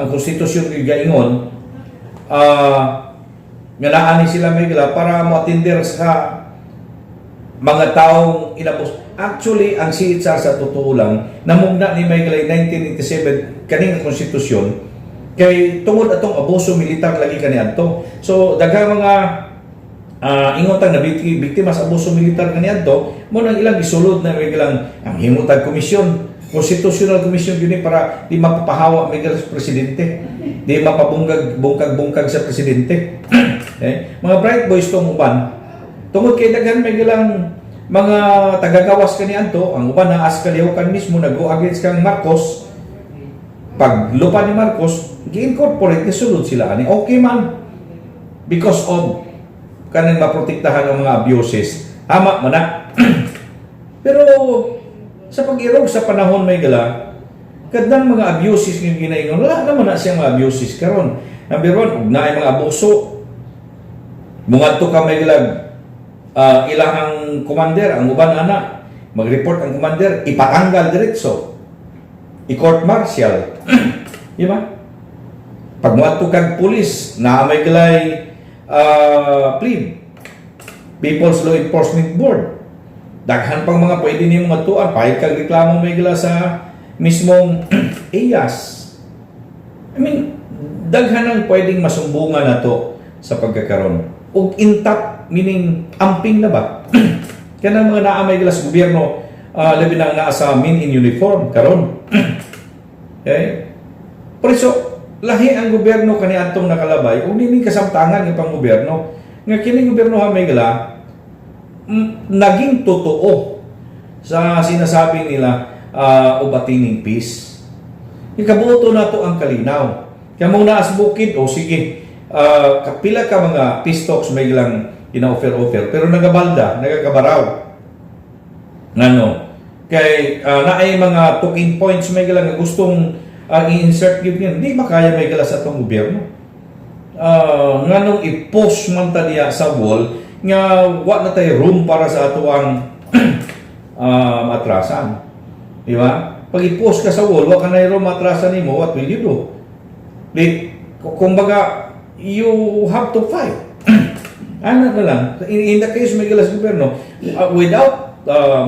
Speaker 2: ang konstitusyon gyud gaingon nga naa ni sila may gala para moatinder sa mga taong inabos. Actually, ang CHR sa totoo lang, namugna ni may gala 1987 kaning konstitusyon kay tungod atong abuso militar lagi kaniadto. So daghang mga ingon tang nabiktima sa abuso militar kaniadto, mo nang ilang gisulod na may gilang ang himutag komisyon, constitutional commission gyud ni para di mapapahawa may gala sa presidente, di mapabungkag bungkag-bungkag sa presidente. Eh, mga bright boys tong uban, tungod kay daghan may gilang mga tagagawas kaniadto, ang uban na as kalihukan mismo nag-go against kang Marcos. Pag lupa ni Marcos, gi-incorporate ni sulod sila ani. Okay man. Because of kaning maprotektahan ang mga abuses. Tama man na. Pero sa pag-irog sa panahon may gala, kadnang mga abuses nga ginaingon, wala naman na siyang mga abuses karon. Number one, ug naay mga abuso. Mungadto ka may gilag ilahang commander, ang uban ana, mag-report ang commander, ipatanggal diretso. I-court martial. Di ba? Pag muadto kag pulis, naa may gilay PLEB, People's Law Enforcement Board. Daghan pang mga pwede nimo matuan, pahit kag reklamo may gila sa mismong IAS. I mean, daghan ang pwedeng masumbungan nato sa pagkakaron. Ug intact, meaning amping na ba? Kanang mga naa may gila sa gobyerno, labi na ang naa sa men in uniform karon. Okay? Pero so, lahi ang gobyerno kaniadtong nakalabay ug nining kasamtangan nga pang gobyerno. Nga kining gobyerno ha may gala, naging totoo sa sinasabi nila ubatining peace. Ikabuto na to ang kalinaw. Kaya mo naas bukid, o sige, kapila ka mga peace talks may lang ina-offer-offer, pero nagabalda, nagakabaraw. Ngano? Kay naay mga talking points may lang nga gustong i-insert gyud yun. Di makaya may gala sa atong gobyerno. Nganong i-push man ta diya sa wall nga wa na tay room para sa ato ang atrasan. Di ba? Pag i-push ka sa wall, wa ka na room atrasan nimo, what will you do? Di, kumbaga, you have to fight. Ano na lang, in the case may gilas gobyerno, without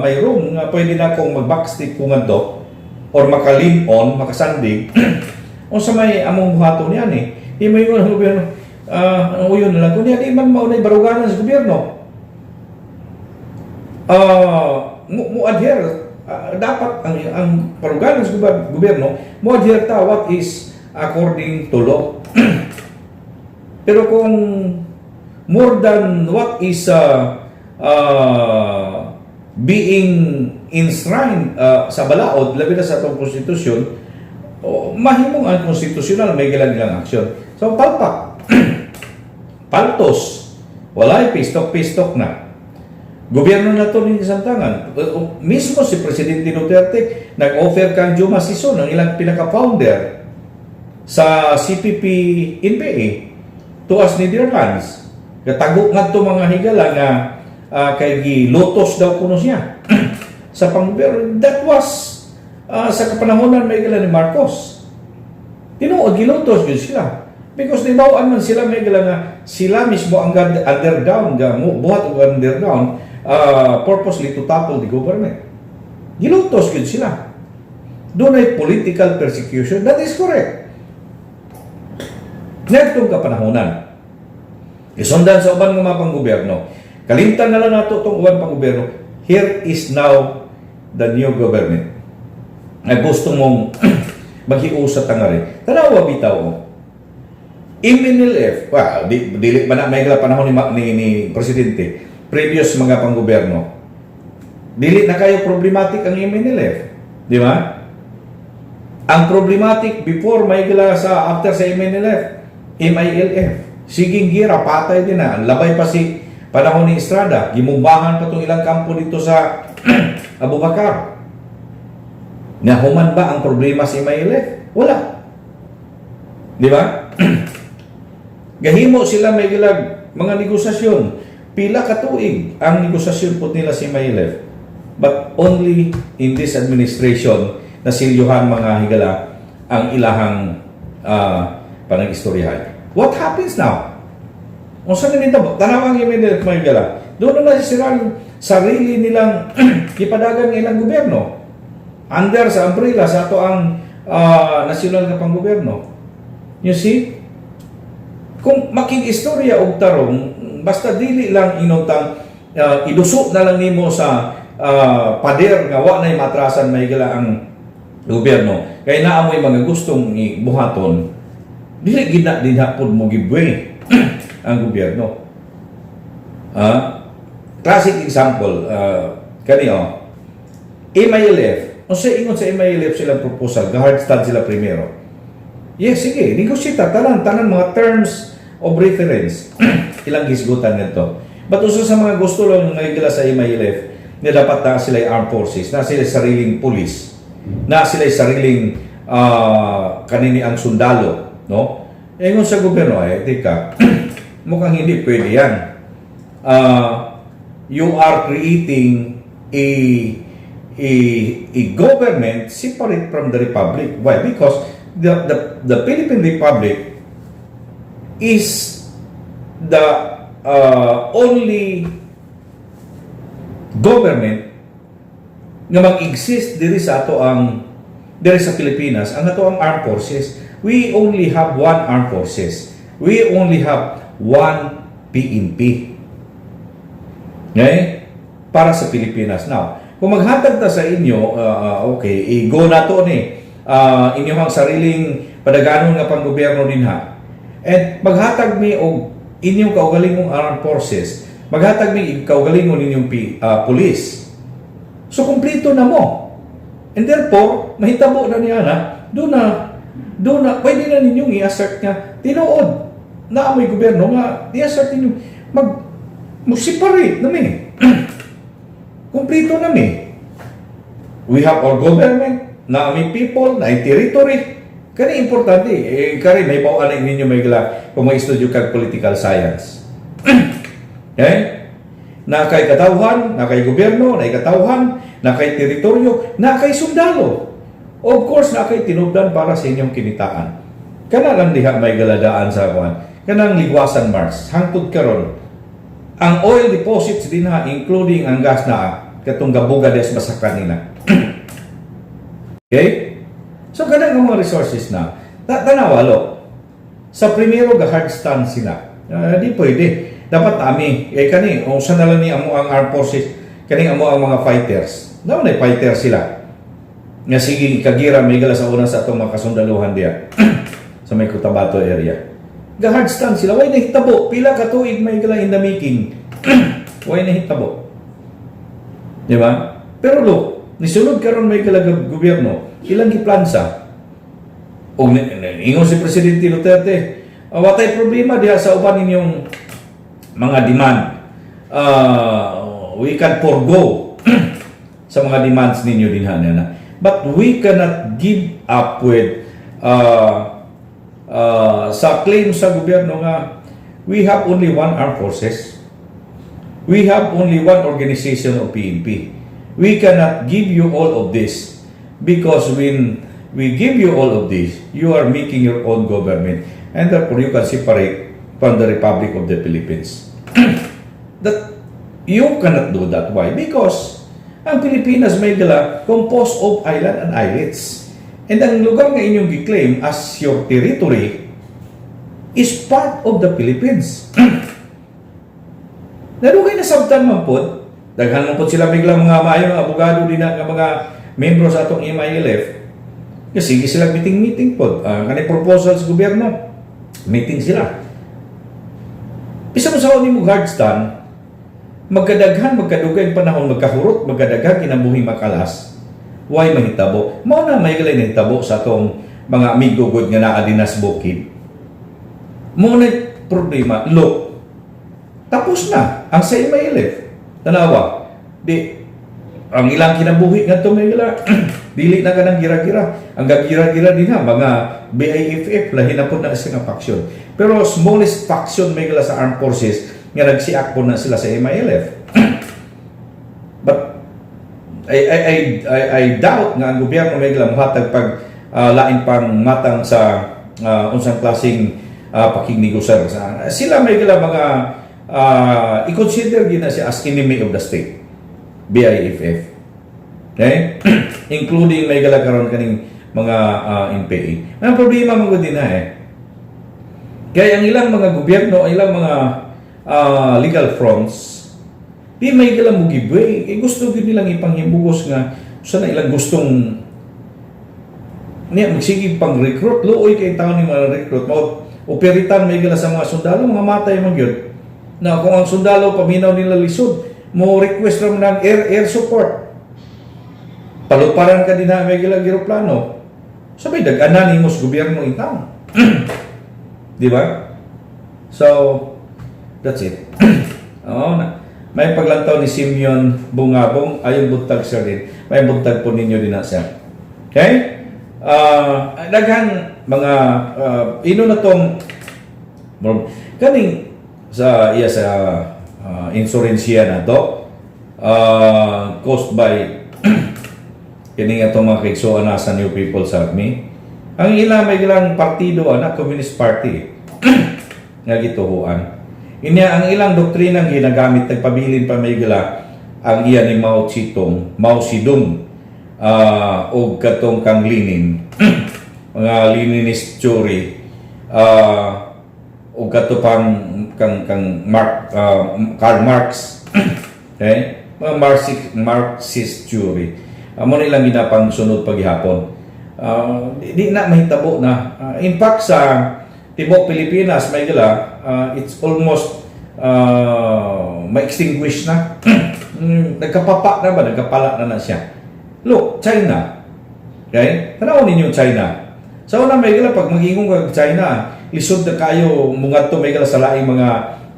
Speaker 2: may room nga pwede na akong mag-backstep kung adto, or maka-lean on, makasandig, unsa may among buhaton niyan eh. Di mo ingon ang gobyerno, ang uyon na lang kunya, di man mao na'y baruganan sa gobyerno. Mo adhere dapat ang baruganan sa gobyerno mo adhere ta what is according to law. Pero kung more than what is being enshrined sa balaod, labi na sa atong konstitusyon, oh, mahimong unconstitutional may gilang ilang aksyon. So palpak. Paltos. Walay pistok-pistok na. Gobyerno na to ni Samtangan. Mismo si Presidente Duterte nag-offer kang Joma Sison, ang ilang pinaka-founder sa CPP NPA, tuas Netherlands. Katago ngadto, mga higala, nga kay gilutos daw kuno siya sa panggobyerno. That was sa kapanahonan, may higala, ni Marcos. Tinuod gilutos gyud sila. Because nibawaan man sila, may higala, nga sila mismo ang underground ga mo buhat og underground purposely to topple the government. Gilutos gyud sila. Dunay political persecution. That is correct. Ngadtong kapanahonan. Isundan sa uban nga mga panggobyerno. Kalimtan na lang nato itong uban panggobyerno. Here is now the new government na gusto mong maghiusa tangari. Tanawa bitaw oh. MNLF, well, dili pa na may panahon ni Presidente, previous mga panggobyerno. Dili na kayo problematic ang MNLF. Di ba? Ang problematic before may gila sa after sa MNLF, MILF. Siging gira, patay din na. Ang labay pa si panahon ni Estrada, gimumbahan pa tong ilang kampo dito sa Abubakar. Nahuman ba ang problema sa MILF? Wala. Di ba? Gahimo sila may gilag mga negosasyon. Pila ka tuig ang negosasyon po nila si MILF. But only in this administration na silyuhan, mga higala, ang ilahang panag-istoryahan. What happens now? Unsa na nito? Tanaw ang MNLF, mga higala. Doon na silang sarili nilang gipadagan ng ilang gobyerno. Under sa umbrella sa ato ang nasyonal nga panggobyerno. You see? Kung makig-istorya og tarong, basta dili lang inutang iduso na lang nimo sa pader nga wa nay matrasan, may gila, ang gobyerno kay naa moy mga gustong ibuhaton, dili gid na dinha pud mo give ang gobyerno. Classic example kani oh, MILF. Unsa ingon sa MILF silang proposal? Ga-hard stand sila primero. Yes, sige, negotiate ta, tanan tanan mga terms of reference ilang gisgutan nito. But usa sa mga gusto lang mga gila sa MILF nga dapat na sila armed forces, na sila sariling police, na sila sariling kanini ang sundalo, no? Ingon sa gobyerno, ay teka, mukhang hindi pwede yan. You are creating a government separate from the republic. Why? Because the Philippine Republic is the only government nga mag-exist diri sa ato ang diri sa Pilipinas, ang ato ang armed forces. We only have one armed forces. We only have one PNP. Okay? Para sa Pilipinas. Now, kung maghatag ta sa inyo, okay, i-go na to ni inyong sariling padaganon nga panggobyerno dinha. And maghatag mi og inyong kaugalingong armed forces, maghatag mi kaugalingon ninyong police. So kumpleto na mo. And therefore, mahitabo na niya na, doon na, pwede na ninyong i-assert nga, tinuod, na amoy gobyerno nga, i-assert ninyo, mo separate na mi. Kumpleto na mi. We have our government, na aming people, na territory. Kani importante, eh, kari may bawaan na ninyo may gala kung may studio kag political science. Okay? Na kay katawhan, na kay gobyerno, na kay katawhan, na kay teritoryo, na kay sundalo. Of course, na kay tinubdan para sa inyong kinitaan. Kana lang diha may galadaan sa kuan. Kanang Liguasan Marsh, hangtod karon ang oil deposits dinha, including ang gas na katong gabuga des basa kanina. Okay? So kanang mga resources na, tanawa lo. Sa primero ga hard stand sila. Di pwede. Dapat ami, eh kani, kung sa na lang ni amo ang armed forces, kani amo ang mga fighters. Daw na fighter sila. Nga sige kagira may gala sa una sa atong mga kasundaluhan diya sa may Cotabato area. Ga hard stand sila, way nahitabo? Pila ka tuig may gala in the making. Way nahitabo? Di ba? Pero look, nisulod karon may gala gobyerno, ilang giplansa. Og ingon si Presidente Duterte, "Watay problema diha sa uban ninyong mga demand. We can forgo sa mga demands ninyo din na. But we cannot give up with sa claim sa gobyerno nga we have only one armed forces. We have only one organization of PNP. We cannot give you all of this because when we give you all of this, you are making your own government and therefore you can separate from the Republic of the Philippines." That you cannot do that. Why? Because ang Pilipinas may dala composed of island and islets. And ang lugar nga inyong gi-claim as your territory is part of the Philippines. Nadugay na sabtan man pod, daghan man pod sila bigla mga maayong abogado din na nga mga membro sa atong MILF. Kasi sige sila meeting-meeting pod. Kani proposal sa gobyerno, meeting sila. Bisa mo sa nimo hard stand, magkadaghan, magkadugay ang panahon, magkahurot, magkadaghan kinabuhi makalas, why mahitabo? Mao na may galay nahitabo sa atong mga amigo gud nga naa din sa bukid. Mao na problema. Look, tapos na ang sa MILF. Tanawa, di ang ilang kinabuhi ngadto may gala dili na kanang gira-gira. Ang gagira-gira din ha mga BIFF, lahi na po na siya nga faction. Pero smallest faction may gala sa armed forces nga nagsiak po na sila sa MILF. But I doubt nga ang gobyerno may gala mohatag pag lain pang matang sa unsang klaseng pakignegosyo sa sila may gala mga i-consider gina siya as enemy of the state, BIFF, okay, including may gala karon kaning mga NPA. Ang problema man gud din na eh kaya ang ilang mga gobyerno, ang ilang mga legal fronts di may gala mo give way eh, gusto gyud nilang ipanghibugos nga sa na ilang gustong niya magsige pang recruit. Luoy kay taon ni mga recruit mo operitan may gala sa mga sundalo, mga matay man gyud na kung ang sundalo paminaw nila lisod mo request ra man ng air support, paluparan ka din na may gala eroplano, sabay dag-anan nimo sa gobyerno in town, di ba? So that's it. Oo na may paglantaw ni Simeon Bungabong ayong buntag, sir, din may buntag po ninyo din na, sir. Okay. Daghan mga ino na tong kaning sa iya sa insurensya na to caused by kining atong mga kaigsuoan na sa New People's Army. Ang ila may ilang partido ana Communist Party nga gituhuan. Inya ang ilang doktrinang ginagamit nagpabilin pa may gila ang iya ni Mao Zedong, Mao Zedong og katong kang Lenin, mga Leninist theory og kato pang kang Karl Marx, okay, mga Marxist theory amo na ilang ginapang sunod paghihapon. Di na mahitabo na. In fact, sa tibok Pilipinas may gala it's almost ma-extinguish na. Nagkapapa na ba, nagkapala na na siya. Look, China. Okay, tanaw ninyo China. Sa una may gala pag mag-ingon ka China, lisod na kayo mungadto may gala sa laing mga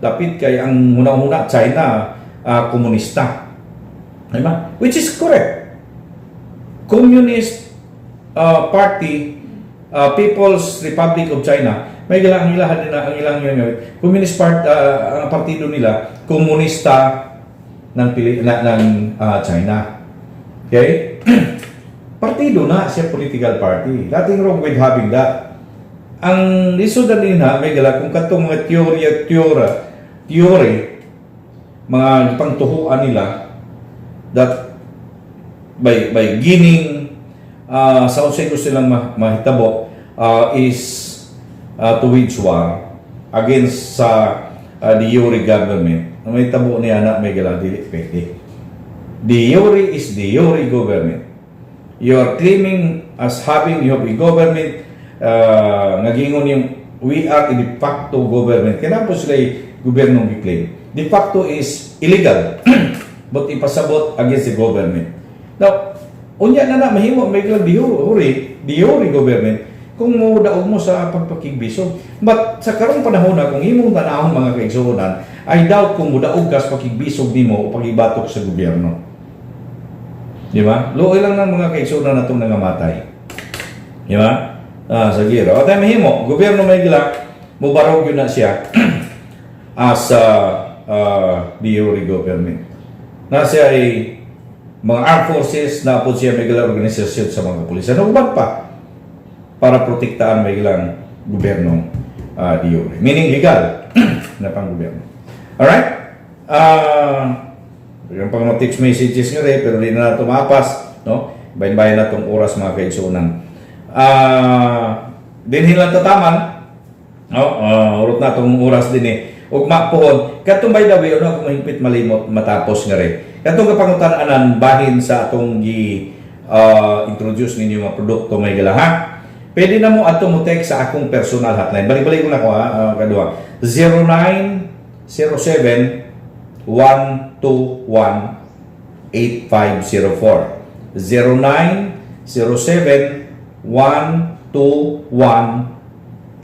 Speaker 2: dapit kay ang hunang-huna China komunista. Di ba? Which is correct. Communist Party, People's Republic of China, may gala ang ilahan nila, ang ilang yun, Communist Party, ang partido nila, komunista ng Pili, na, ng China. Okay? Partido na siya, political party. Nothing wrong with having that. Ang lisod na din ha, may gala kung katong mga theory, mga pangtuhuan nila that by gaining sa unsay gusto silang mahitabo is to wage war against sa de jure government. Ang mahitabo niya na, may gala, dili pwede. De jure is de jure government. You are claiming as having you have a government nga giingon yung we are a de facto government. Kaya po sila gobyernong gi-claim. De facto is illegal but ipasabot against the government. Now, unya na na mahimo may de jure government kung mo daog mo sa pagpakigbisog. But sa karong panahon na kung imong tanahon, mga kaigsuonan, I doubt kung mudaog ka sa pakigbisog nimo o pagibatok sa gobyerno. Di ba? Luoy lang ng mga kaigsuonan natong nangamatay. Di ba? Ah, sa gira. O tayo mahimo, gobyerno may gila, mubarog yun na siya as de jure government. Na siya ay mga armed forces na po siya may gila organisasyon sa mga pulisan. Uban pa para protektaan may gilang gobyerno de jure. Meaning legal na pang gobyerno. Alright? Yung pang mga text messages nga rin, pero di na nato maapas, no? Bayin-bayin na tong oras, mga kaigsuonan. Dinhi lang tataman, no? Urot na tong oras din eh. Ugma pohon, katong by the way, ano ako mahingpit malimot matapos nga rin. Katong kapangutan-anan bahin sa atong gi introduce ninyo mga produkto, may gala ha. Pwede na mo ato mo text sa akong personal hotline. Balik-balik ko na ko ha, kadua. 0907 121 8504. 0907 121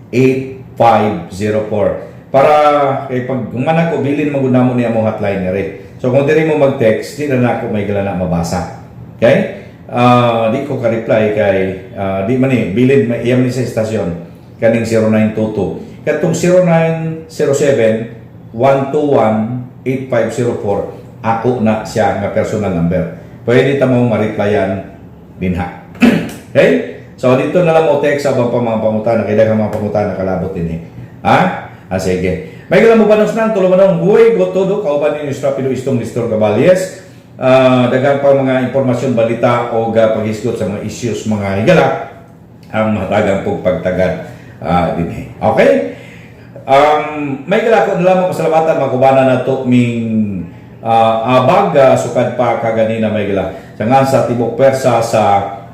Speaker 2: 8504 para kay pag human ako bilin man gud namo niya mo hotline ni. So kung diri mo mag-text, di na nako may gala na mabasa. Okay? Ah, di ko ka-reply kay di man ni bilin may iyam ni sa istasyon kaning 0922. Katong 0907 121 8504, ako na siya nga personal number. Pwede ta mo ma-replyan dinha. Okay? So dito na lang mo text sa abang pa mga pangutana kay daghang mga pangutana kalabot dinhi. Ha? Ah, sige. May galang mo panos nang tulo manong huway goto kauban ninyo sa Rapido Istong Nestor Caballes. Daghan pa mga impormasyon, balita o paghisgot sa mga issues, mga higala ang mahatagan pog pagtagad dinhi. Okay? May gala ko na lamang pasalamatan mga kubana nato ming abag sukad pa kaganina, may gala sa ngan sa tibok persa sa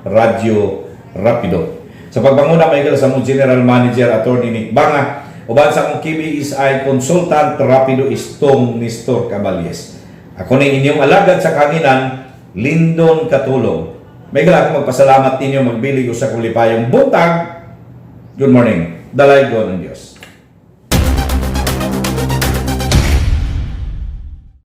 Speaker 2: Radyo Rapido. Sa pagbanguna, may gala, sa mong General Manager Attorney Nick Banga, uban sa akong KBSI Consultant Rapido Istong Nestor Caballes. Ako ni inyong alagad sa kanginan, Lindon Katulong. May gala ako magpasalamat ninyo, magbilig usa kong lipayong buntag. Good morning. Dalaygon ang Diyos.